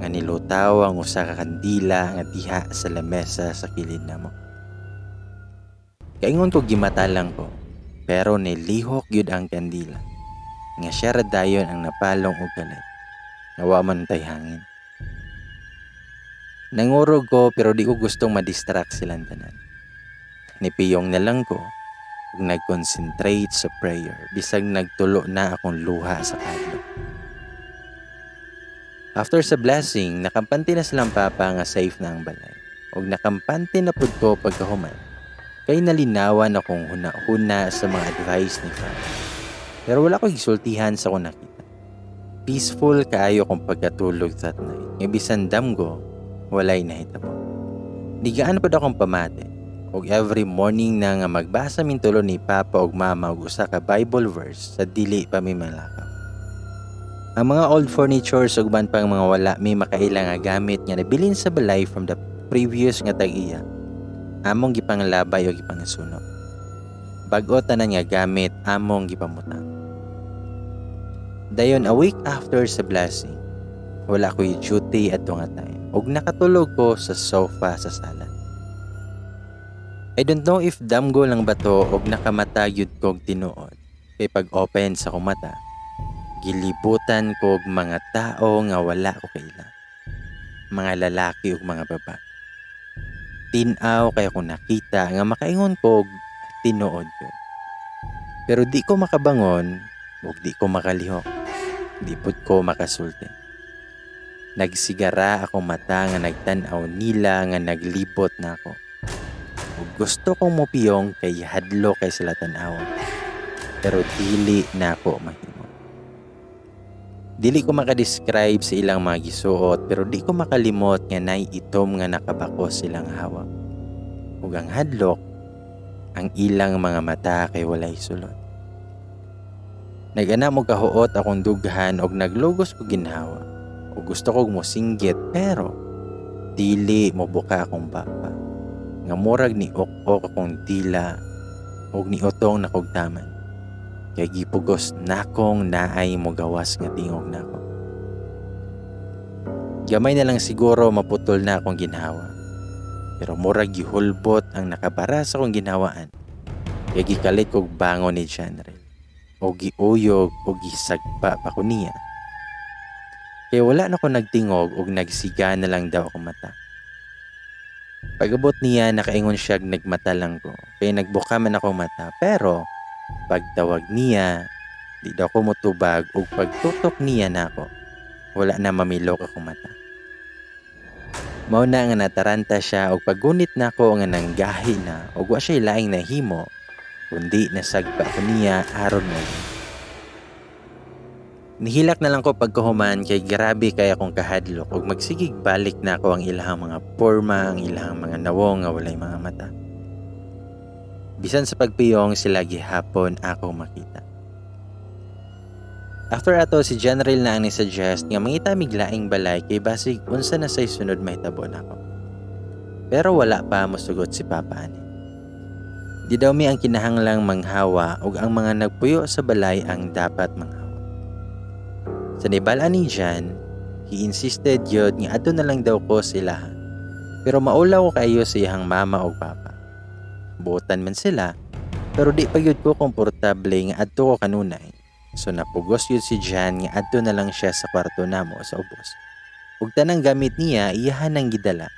nga nilutaw ang usa ka kandila nga diha sa lamesa sa kilid namo. Kaingon ko gimata lang ko, pero nilihok gyud ang kandila. Nga siya ra dayon ang napalong og kalit. Nga wa man tay hangin. Nangurog ko, pero di ko gustong ma-distract silang tanan. Nipiyong na lang ko ug nag-concentrate sa prayer bisag nagtulo na akong luha sa kahadlok. After sa blessing, nakampante na silang papa nga safe na ang balay. Ug nakampante na pud ko pagkahuman. Kay nalinawan akong huna-huna sa mga advice ni Father. Pero wala ko gisultihan sa akong nakita. Peaceful kaayo akong pagkatulog that night. Nga bisan damgo, walay nahitabo. Nigaan pod akong pamati. Og every morning na nga magbasa min tulo ni Papa og Mama og usa ka Bible verse sa dili pa mi malakaw. Ang mga old furnitures ug uban pang mga wala may makaila nga gamit nga nabilin sa balay from the previous nga tag-iya, among gipanglabay o gipangasuno. Bag-o tanan nga gamit among gipamutang. Dayon a week after sa blessing, wala ko'y duty adto nga time ug nakatulog ko sa sofa sa sala. I don't know if damgo lang ba to og nakamata gyud kog tinuod, kay pag open sa akong mata, gilibutan ko og mga tao nga wala ko kaila. Mga lalaki ug mga babae. Tin-aw kay akong nakita nga makaingon ko og tinuod yun. Pero di ko makabangon ug di ko makalihok. Di pud ko makasulti. Nagsigara akong mata nga nagtan-aw nila nga naglibot na ako. Ug gusto kong mupiyong kay hadlo kay sila tan-awon. Pero dili na ako mahimo. Dili ko maka-describe sa ilang mga gisuot, pero di ko makalimot nga nay itom nga nakabako silang hawak. Ug ang hadlok, ang ilang mga mata kay walay sulod. Nag-ana mo kahuot akong dughan og naglugos ko ginhawa. Og gusto kog mosinggit pero dili mo buka akong baba. Nga murag ni ok-ok akong dila og niutong nakog taman. Kay gipugos nakong naay mogawas nga tingog nako. Gamay na lang siguro maputol na akong ginhawa. Pero murag gihulbot ang nakabara sa akong ginhawaan. Kay gikalit kog bangon ni Janrel. O giuyog o gisagpa pa ko niya. Kay wala na ko nagtingog og nagsiga na lang daw akong mata. Pag-abot niya, nakaingon siya nagmata lang ko. Kay nagbuka man ako mata. Pero pagtawag niya, di daw ko motubag ug pagtutok niya nako, wala na mamilok akong mata. Mao na nga nataranta siya og paggunit nako nga nanggahi na ug wa siya laing nahimo kundi nasagpa ko niya aron mo. Nihilak na lang ko pagkahuman kay grabe kay akong kahadlok ug magsigig balik na ako ang ilahang mga porma, ang ilahang mga nawong nga walay mga mata. Bisan sa pagpiyong sila gihapon ako makita. After ato, si General na ang ni-suggest nga mangita mig laing balay kay basig unsa na say sunod mahitabo nako. Pero wala pa mosugot si Papa ani. Di daw mi ang kinahanglang manghawa ug ang mga nagpuyo sa balay ang dapat manghawa. Sa nibal-an ni Jan, he insisted yun nga adto na lang daw ko sila. Pero maulaw ko kayo sa iyang mama o papa. Buotan man sila, pero di pa gyud ko komportable nga adto ko kanunay. So napugos yun si Jan nga adto na lang siya sa kwarto namo sa ubos. Ug tanang gamit niya iyahan ang gidala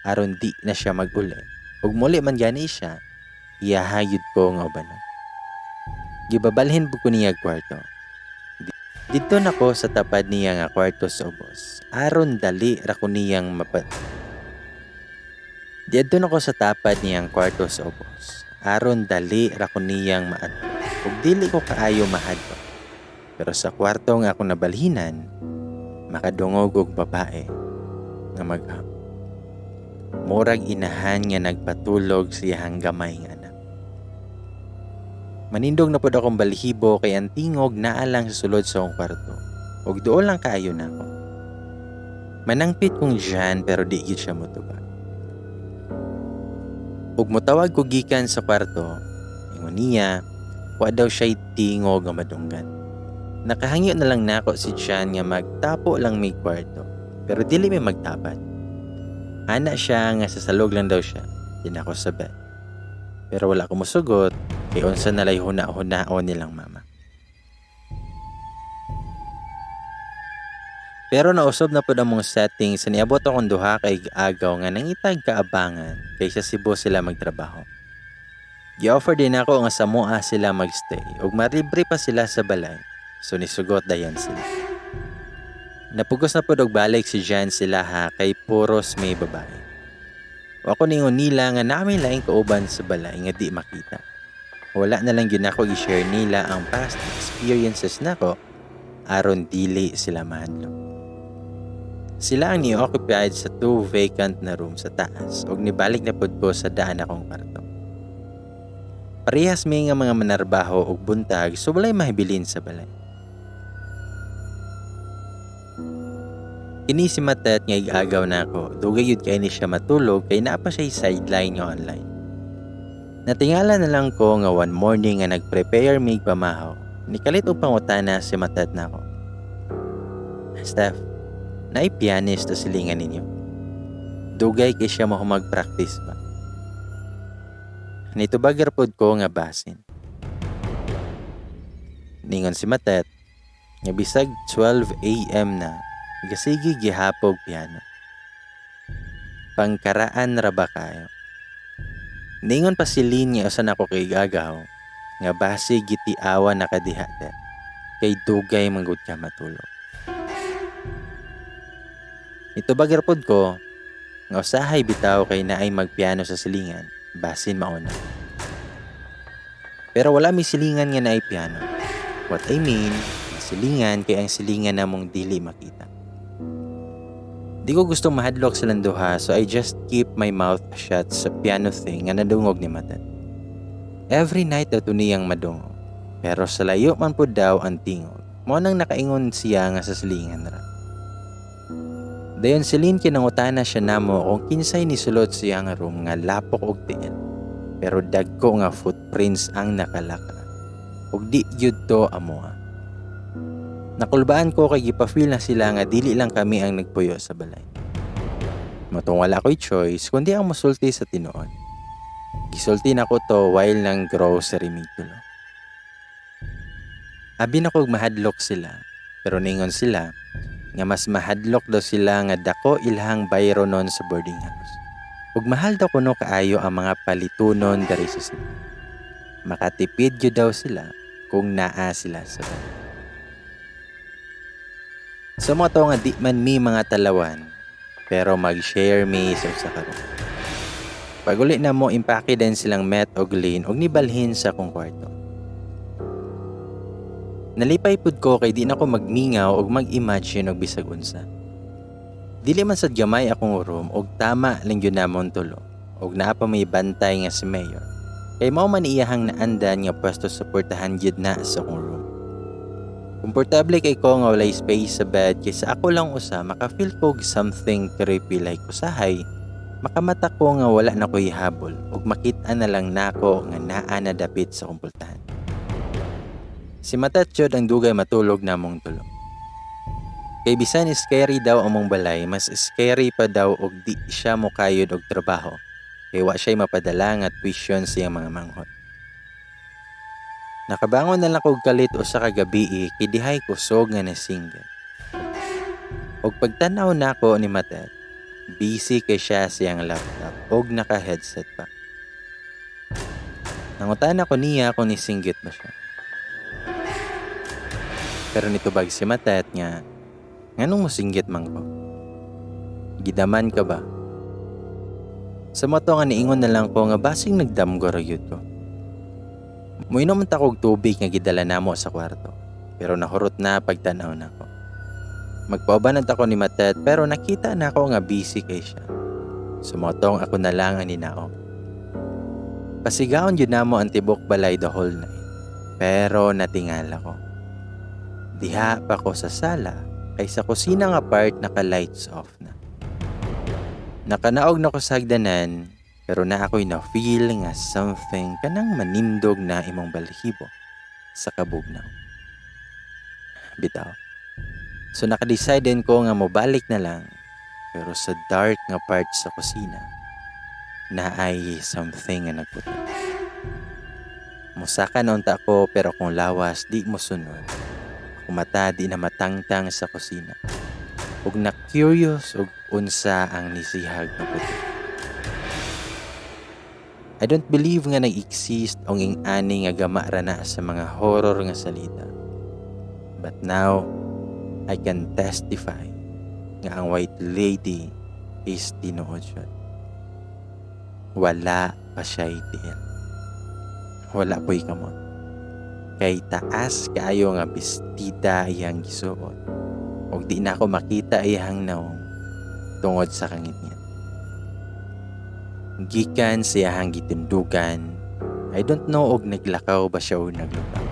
aron di na siya maguli. Ug muli man gani siya, iyaha yun ko nga ubanon. Gibabalhin po ko niya kwarto. Didto nako sa tapad niya nga kwarto sa ubos. Aron dali ra ko niyang mapa. Diadto nako sa tapad niyang kwarto sa ubos. Aron dali ra ko niyang maadto. Ug dili ko kaayo mahadlok. Pero sa kwarto nga akong nabalhinan, makadungog og babae nga magham. Murag inahan nga nagpatulog sa iyang gamay nga anak. Manindog na pod akong balhibo kay ang tingog naa lang sa sulod sa akong kwarto. Ug duol lang kaayo nako. Manangpit kong Jan pero di gyud siya motubag. Ug motawag ko gikan sa kwarto, ingon niya, wa daw siya'y tingog nga madunggan. Nakahangyo na lang nako si Jan nga magtapo lang may kwarto, pero dili may magtapad. Ana siya nga sa salog lang daw siya, din ako sa bed. Pero wala ko mosugot, kay unsa nalay huna-hunaon nilang mama. Pero nausob na pud among setting sa niabot akong duha kay agaw nga nangitag kaabangan kay sa Cebu sila magtrabaho. Gi-offer din ako nga sa Moa sila magstay ug maribre pa sila sa balay. So nisugot dayon sila. Napugos na pud og balik si Jan sila ha kay puros may babae. O ako ningon nila nga namin laing kauban sa balay nga di makita. Wala na lang gyud nako i-share nila ang past experiences nako aron dili sila mahadlok. Sila ang ni-occupied sa 2 vacant na room sa taas ug nibalik na pud ko sa daan akong kwarto. Parehas mi nga mga manarbaho og buntag so walay mahibilin sa balay. Kini si Matet nga igagaw na ako, dugay yun kay ni siya matulog kay naa pa siya sideline nga online. Natingala na lang ko nga one morning nga nagprepare mig pamahaw. Nikalit og pangutana si Matet nako. Steph, naay pianist sa silingan ninyo? Dugay kay siya mo mag-practice ba? Nitubag ra pod ko nga basin. Ningon si Matet nga bisag 12 a.m. na gasigi gihapog piano. Pangkaraan ra ba kayo? Ningon pa si Lynn nga usa nako kay gagaw nga basi gitiawa na kadiha te kay dugay manggod ka matulog. Nitubag ra pod ko nga usahay bitaw kay naay magpiano sa silingan, basin mauna. Pero wala may silingan nga naay piano. What I mean, silingan kay ang silingan namong dili makita. Di ko gusto mahadlok sa landuha, so I just keep my mouth shut sa piano thing nga nadungog ni Matet. Every night daw to niyang madungog. Pero sa layo man pud daw ang tingog. Mao nang nakaingon siya nga sa silingan ra. Dayon si Lynn, kinangutana siya namo kung kinsay nisulod siya nga room nga lapok og tiil. Pero dagko nga footprints ang nakalaka. Ug di gyud to amoa. Nakulbaan ko kay gipa-feel na sila nga dili lang kami ang nagpuyo sa balay. Mao tong wala ko'y choice kundi ang mosulti sa tinuod. Gisulti nako to while nang grocery mig tulo. Abi na kog mahadlok sila, pero ningon sila nga mas mahadlok daw sila nga dako ilahang bayronon sa boarding house. Ug mahal daw kuno kaayo ang mga palitunon diri sa Cebu. Makatipid gyud daw sila kung naa sila sa balay. Sa mao to nga di man mi mga talawan, pero mag-share mi sa usa ka room. Pag-uli namo, impake din silang Met og Lynn og nibalhin sa akong kwarto. Nalipay pud ko kay di na ko magmingaw og mag-imagine og bisag unsa. Dili man sad gamay akong room og tama lang gyud namon tulo og naa pa may bantay nga si Mayor. Kay mao man iyahang naandan nga pwesto sa portahan gyud na sa akong room. Komportable kay ko nga walay space sa bed kay sa ako lang usa maka-feel ko og something creepy, like usahay makamata ko nga wala na ko'y habol ug makita na lang nako nga naa na dapit sa akong pultahan. Si Matat jud ang dugay matulog namong tulo. Kay bisan scary daw among balay, mas scary pa daw og di siya mokayod og trabaho. Kay wa siya'y mapadala nga tuition sa iyang mga manghod. Nakabangon na lang kog kalit usa ka gabii kay dihay kusog nga nasinggit. Og pagtan-aw nako ni Matet, busy kay siya sa iyang laptop og naka-headset pa. Nangutana ko niya kung nisinggit ba siya. Pero nitubag si Matet nga, "Nganong mosinggit man ko? Gidaman ka ba?" Sa mao to nga niingon na lang ko nga basing nagdamgo ra gyud ko. Muinom ta kog tubig nga gidala namo sa kwarto, pero nahurot na pagtan-aw nako. Magpauban na ko ni Matet pero nakita nako nga busy kay siya. So mao tong ako na lang ang ninaog. Pasigaon gyud namo ang tibok balay the whole night. Pero natingala ko. Diha pa ko sa sala kay sa kusina nga part naka lights off na. Nakanaog na ko sa hagdanan pero na ako'y na-feel nga something, kanang manindog na imong balhibo sa kabugnaw. Bitaw. So naka-decide din ko nga mobalik na lang, pero sa dark nga part sa kusina na ay something nga nagputi. Musaka na unta ko pero akong lawas di mo sunod. Akong mata di na matangtang sa kusina. Ug na curious og unsa ang nisihag nga puti. I don't believe nga nag-exist ang ing-ani nga gama ra na sa mga horror nga salita. But now, I can testify nga ang white lady is tinuod siya. Wala pa siya tiil. Wala po'y kamot. Kay taas kaayo nga bestida iyang gisuot. Ug di na ako makita iyang nawong tungod sa kangitngit. Gikan sa iyahang gitindugan, I don't know og naglakaw ba siya o naglutaw.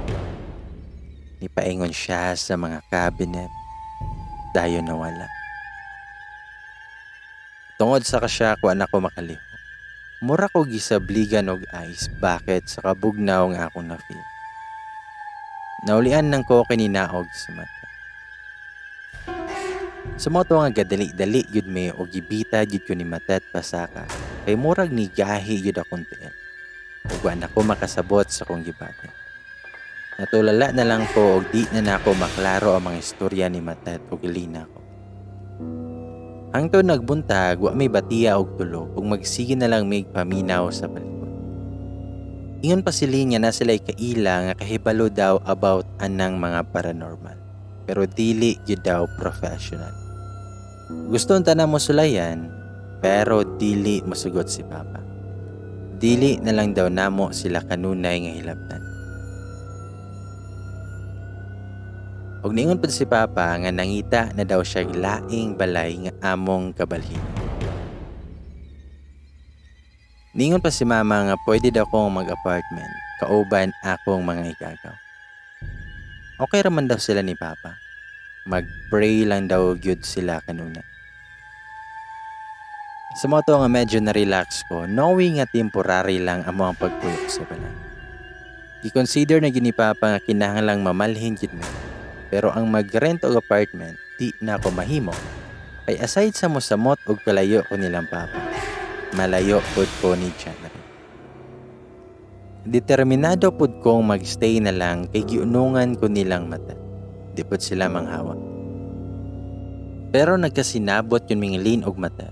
Nipaingon siya sa mga cabinet, dayon nawala. Tungod sa kasya, wa na ko makalihok. Mura ko gisabligan og ice bucket sa kabugnaw nga akong na-feel. Naulian nang ko kininaog sa mata. Sa mao to nga gadali-dali gyud mi og gibita gyud ko ni Matet pasaka kay murag ni gahi gyud akong tiil. Ug wa na ko makasabot sa akong gibati. Natulala na lang ko og di na nako maklaro ang mga istorya ni Matet ug lina ko. Hangtod nagbuntag, wa may batiya og tulog ug magsige na lang mig paminaw sa palibot. Ingon pa sila nga na sila'y kaila nga kahibalo daw about anang mga paranormal. Pero dili gyud daw professional. Gusto unta na mo sulayan, pero dili mosugot si Papa. Dili na lang daw namo sila kanunay nga hilabtan. Og niingon pud si Papa nga nangita na daw siya laing balay nga among kabalhin. Niingon pa si Mama nga pwede daw kong mag-apartment kauban akong mga igagaw. Okay raman daw sila ni Papa. Mag-pray lang daw gyud sila kanunay. Sa mao to nga medyo na-relax ko knowing nga temporary lang amo ang pagpuyok sa balay. Gi-consider na gyud ni Papa nga kinahanglang mamalhin gyud mi. Pero ang mag-rent og apartment di na ako mahimo. Kay aside sa mosamot og kalayo ko nilang papa, malayo pud ko ni Janry. Determinado pud kong magstay na lang kay giunungan ko nilang mata. Di pud sila manghawa. Pero nagkasinabot yun mingilin og mata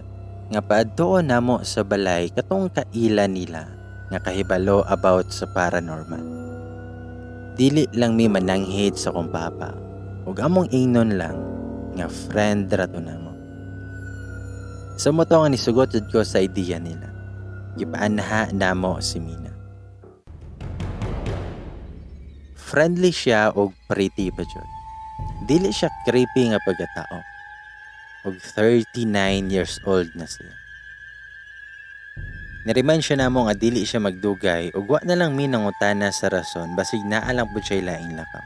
nga paadtuon namo sa balay katong kaila nila nga kahibalo about sa paranormal. Dili lang mi mananghid sa kong papa ug among ingnon lang nga friend ra to namo. Sa mao to nga nisugot jud ko sa ideya nila. Gipaanha namo si Mina. Friendly siya og pretty pa jud. Dili siya creepy nga pagkatao. Og 39 years old na siya. Niremind siya namo nga dili siya magdugay ug wa na lang mi nangutana sa rason basig naa lang pud siya laing lakaw.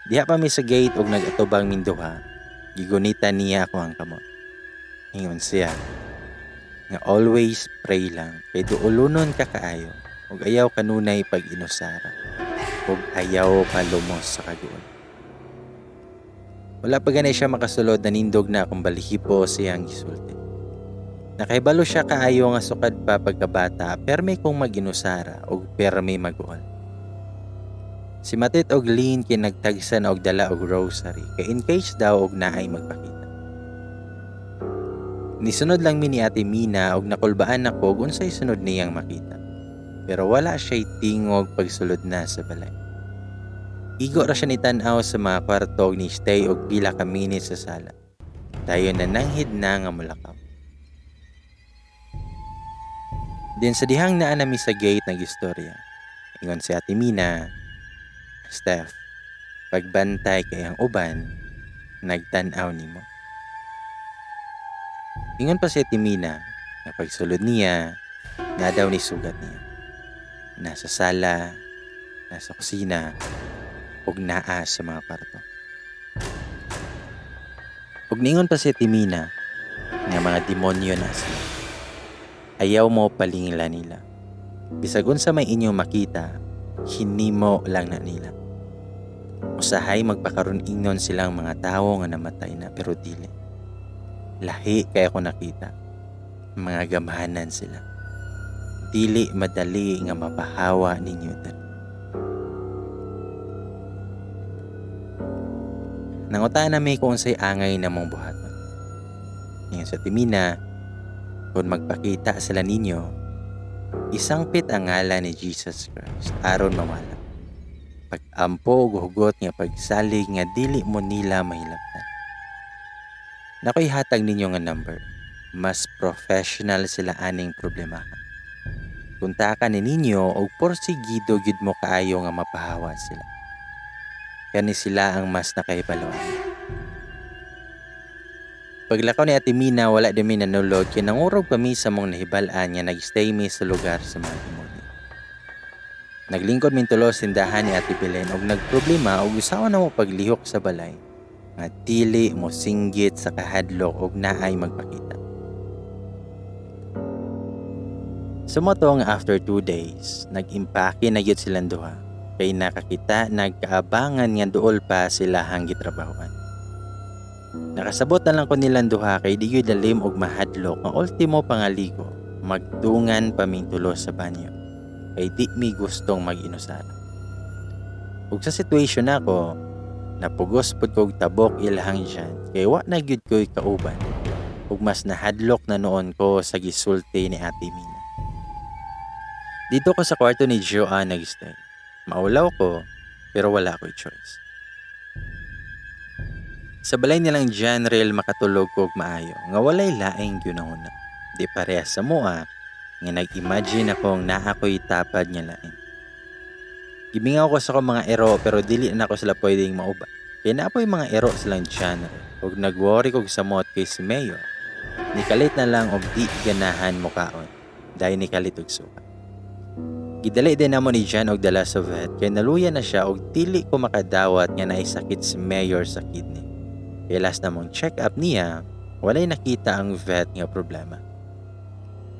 Diha pa mi sa gate ug nag-atubang ming duha, gigunita niya ako ang kamot. Ingon siya nga always pray lang kay duolonon ka kaayo ug ayaw kanunay pag inusara ug ayaw palumos sa kaguol. Wala pa gani siya makasulod, nanindog na akong balihibo siyang gisulti. Nakahibalo siya kaayo nga sukad pa pagkabata permi kong mag-inusara ug permi mag-uol. Si Matit og Lynn kay nagtagsa na og dala og rosary kay in case daw og naay magpakita. Nisunod lang mi ni Ate Mina og nakulbaan ako og unsay sunod niyang makita. Pero wala siya'y tingog pagsulod na sa balay. Igo ra siya ni tan-aw sa mga kwarto og ni-stay og pila ka minutes sa sala. Dayon nananghid na nga mulakaw. Din sa dihang naa nami sa gate nag-istorya. Ingon si Ate Mina, Steph, pagbantay kay ang uban, nagtan-aw nimo. Ingon pa si Ate Mina, nga pagsulod niya, na daw ni sugat niya. Nasa sala, nasa kusina, ug naa sa mga kwarto. Ug niingon pa si Ate Mina, nga mga demonyo na sila. Ayaw mo palingla nila. Bisag unsa may inyong makita, hinimo lang na nila. Usahay magpakaron ingnon silang mga tawo nga namatay na pero dili. Lahi kay ako nakita. Mga gamhanan sila. Dili madali nga mapahawa ninyo dali. Nangutan na mi kung unsay angay namong buhaton. Ngayon sa Timina, kung magpakita sila ninyo, isangpit ang ngalan ni Jesus Christ aron mawala. Pag-ampo og hugot nga pagsalig nga dili mo nila mahilabtan. Nakoy hatag ninyo nga number. Mas professional sila aning problema. Kontakan ni ninyo og porsigido gyud mo kaayo nga mapahawa sila. Kani sila ang mas nakahibaloan. Paglakaw ni Ate Mina, wala din mi nanulod kay nangurog pa mi sa mong nahibal-an nga nagstay mi sa lugar sa mga demonyo. Naglingkod min tulo sindahan ni Ate Belen og nagproblema og usawa na mo paglihok sa balay nga dili mo singgit sa kahadlok og naay magpakita. Sumoto nga after 2 days, nag-impake na gyud silang duha kay nakakita nagkaabangan nga duol pa sila hanggi trabahoan. Nakasabot na lang ko nilang duha kay di gyud lalim og mahadlok nga ultimo pangaligo, magdungan pa ming tulo sa banyo kay di mi gustong mag-inusara. Ug sa situation nako, napugos pud kog tabok ilahang tiyan kay wa na gyud ko'y kauban ug mas nahadlok na noon ko sa gisulti ni Ate Mina. Dito ko sa kwarto ni Joanne nag-stay. Maulaw ko pero wala ko'y choice. Sa balay nilang Janrel makatulog ko og maayo nga walay laing gyunahuna. Di parehas sa mua nga nag-imagine akong naa ko'y tapad nga lain. Gimingaw ko sa akong mga ero pero dili na ako sila pwedeng mauba. Kaya na apoy mga ero silang genre ug nag-worry kog samot kay si Mayor. Nikalit na lang og di ganahan mukaon dahil nikalit og suka. Gidali din namo ni Jan og dala sa vet kay naluya na siya og dili ko makadawat nga naay sakit si Mayor sa kidney. Kay last namong check up niya, walay nakita ang vet nga problema.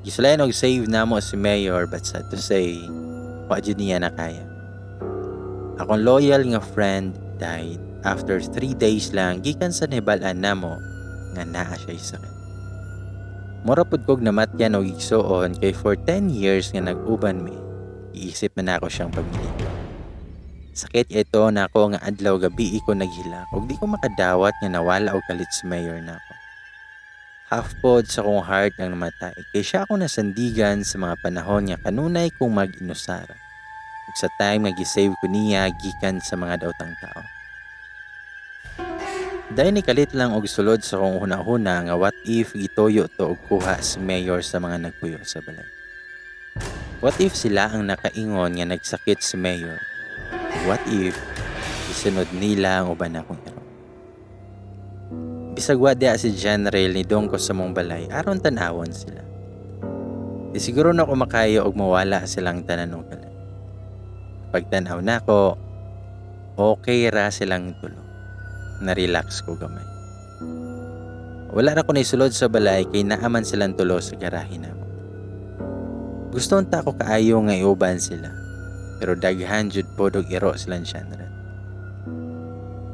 Gisulayan og save namo si Mayor, but sad to say, wa jud niya nakaya. Akong loyal nga friend died after 3 days lang gikan sa nahibal-an namo nga naa siya sakit. Mura pud kog namatyan og igsuon kay for 10 years nga nag-uban mi. Giisip na nako siyang pamilya. Sakit ito nako nga adlaw gabi ko naghilak ug di ko makadawat nga nawala og kalit si Mayor nako. Half pod sa akong heart ang namatay kay siya ako nasandigan sa mga panahon nga kanunay kong mag-inusara. Ug sa time nga gi-save ko niya gikan sa mga daotang tao. Dahil ni kalit lang og sulod sa akong huna-huna nga what if gituyo to og kuha si Mayor sa mga nagpuyo sa balay. What if sila ang nakaingon nga nagsakit si Mayor? What if isunod nila ang uban akong iro? Bisag wa diha si General, nidong ko sa mong balay aron tan-awon sila. Di siguro na ko makayo og mawala silang tanan og kalit. Pagtan-aw nako, okay ra silang tulo. Na-relax ko gamay. Wala ra ko naisulod sa balay kay naaman silang tulo sa garahe namo. Gusto unta ko kaayo nga iuban sila, pero daghan jud pod og iro silang General.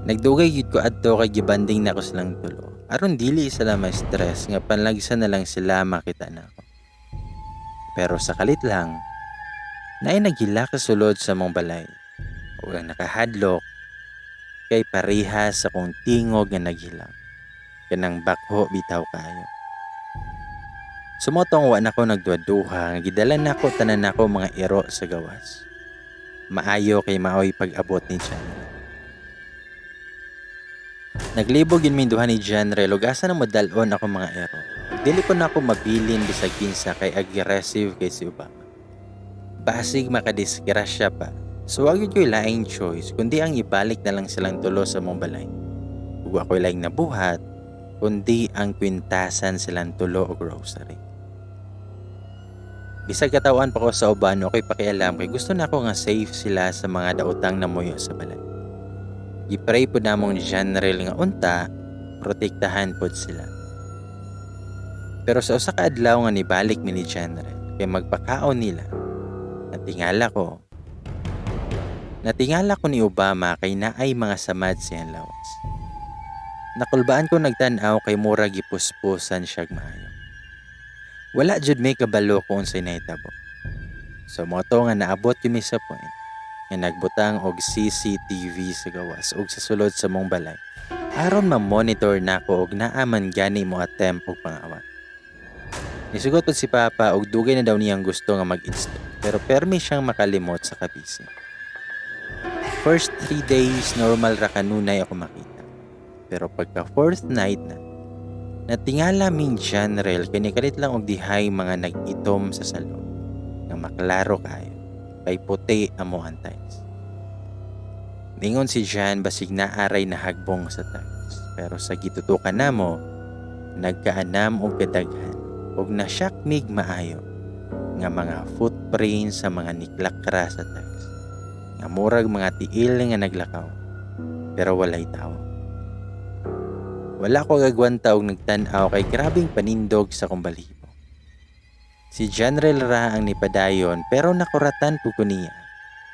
Nagdugay gyud ko adto kay gibanding nako silang tulo aron dili sila ma-stress nga panlagsa na lang sila makita nako. Pero sa kalit lang, naay naghilak sa sulod sa mong balay ug ang nakahadlok kay pareha sa kong tingog nga naghilak. Kanang bakho bitaw kaayo. Sumotong wa nako nagduha-duha nga gidala nako tanan nako mga iro sa gawas. Maayo kay maoy pag-abot ni General. Naglibog yun mi duha ni General ug asa na modal-on ako mga iro. Dili ko na ako mabilin bisag kinsa kay aggressive kay si Obama. Basig makadisgrasya pa. So wa gyud ko'y laing choice kundi ang ibalik na lang silang tulo sa mong balay. Ug wa ko'y laing nabuhat kundi ang kwintasan silang tulo og rosary. Bisag katawan pa ko sa uban, okay pakialam kay gusto na ako nga safe sila sa mga daotang namuyo sa balay. Gipray po namong General nga unta protektahan pod sila. Pero sa usa ka adlaw nga nibalik mi ni General kay magpakaon nila, natingala ko. Natingala ko ni Obama kay naay mga samad siyang lawas. Nakulbaan ko nagtan-aw kay mura gipuspusan siyag maayo. Wala jud may kabalo kung unsay nahitabo. So mao to nga naabot kami sa point nga nagbutang og CCTV sa gawas ug sa sulod sa mong balay aron ma-monitor nako og naa man gani mo attempt og pangawat. Nisugot pod si Papa og dugay na daw niyang gusto nga mag-install pero permi siyang makalimot sa kabisi. First 3 days normal ra kanunay ako makita. Pero pagka fourth night na, natingala ming General kay nikalit lang og dihay mga nag-itom sa salon nga maklaro kayo kay puti amo ang tiles. Ningon si Jan basig naaray nahagbong sa tiles, pero sa gitutukan namo nagkaanam og kadaghan og nasyak mig maayo nga mga footprints sa mga niklakra sa tiles nga murag mga tiil nga naglakaw pero walay tawo. Wala ko gagwanta og nagtan-aw kay grabing panindog sa akong balahibo. Si General ra ang nipadayon pero nakuratan po ko niya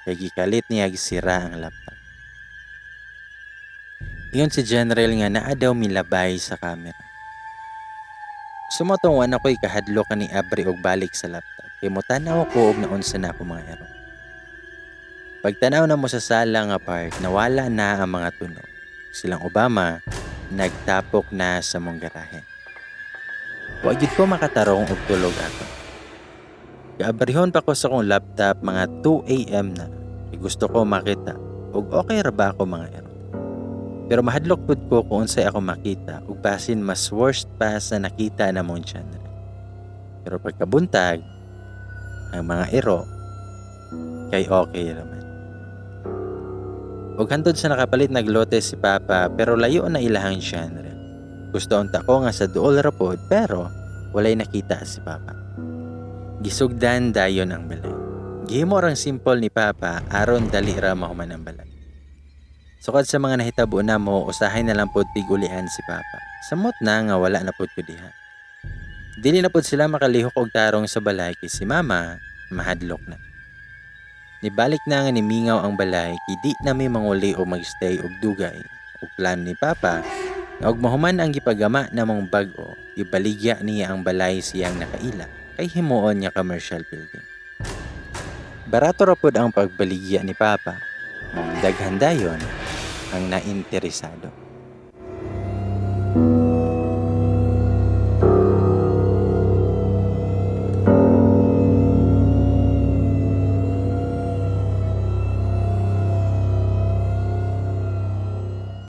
kay gikalit niya gisira ang laptop. Ingon si General nga naa daw milabay sa camera. Sumotong wa na ko'y kahadlok ni abri og balik sa laptop kay motanaw ko og naunsa na ako mga ero. Pagtanaw na mo sa sala nga part, nawala na ang mga tunog. Silang Obama nagtapok na sa mong garahe. Wa gyud ko makatarong og tulog ato. Gaabrihon pa ko sa akong laptop mga 2 a.m. na. Kay gusto ko makita og okay ra ba ako mga ero. Pero mahadlok pud ko kung unsay ako makita ug basin mas worst pa sa nakita na mong channel. Pero pagkabuntag, ang mga ero kay okay raman. Ug hantod sa nakapalit naglote si Papa pero layo na ilahang genre. Gusto unta ko nga sa duol ra pod pero walay nakita si Papa. Gisugdan dayon ang balay. Gihimo rang simple ni Papa aron dali ra mahuman ang balay. Sukad sa mga nahitabo namo, usahay na lang pod tigulian si Papa. Samot na nga wala na pod ko diha. Dili na pod sila makalihok og tarong sa balay kay si Mama mahadlok na. Nibalik na nga nimingaw ang balay kay di na mi manguli o magstay og dugay. Ug plano ni Papa nga og mahuman ang gipagama namong bag-o, ibaligya niya ang balay siyang nakaila kay himuon nga commercial building. Barato ra pod ang pagbaligya ni Papa. Maong daghan dayon ang nainteresado.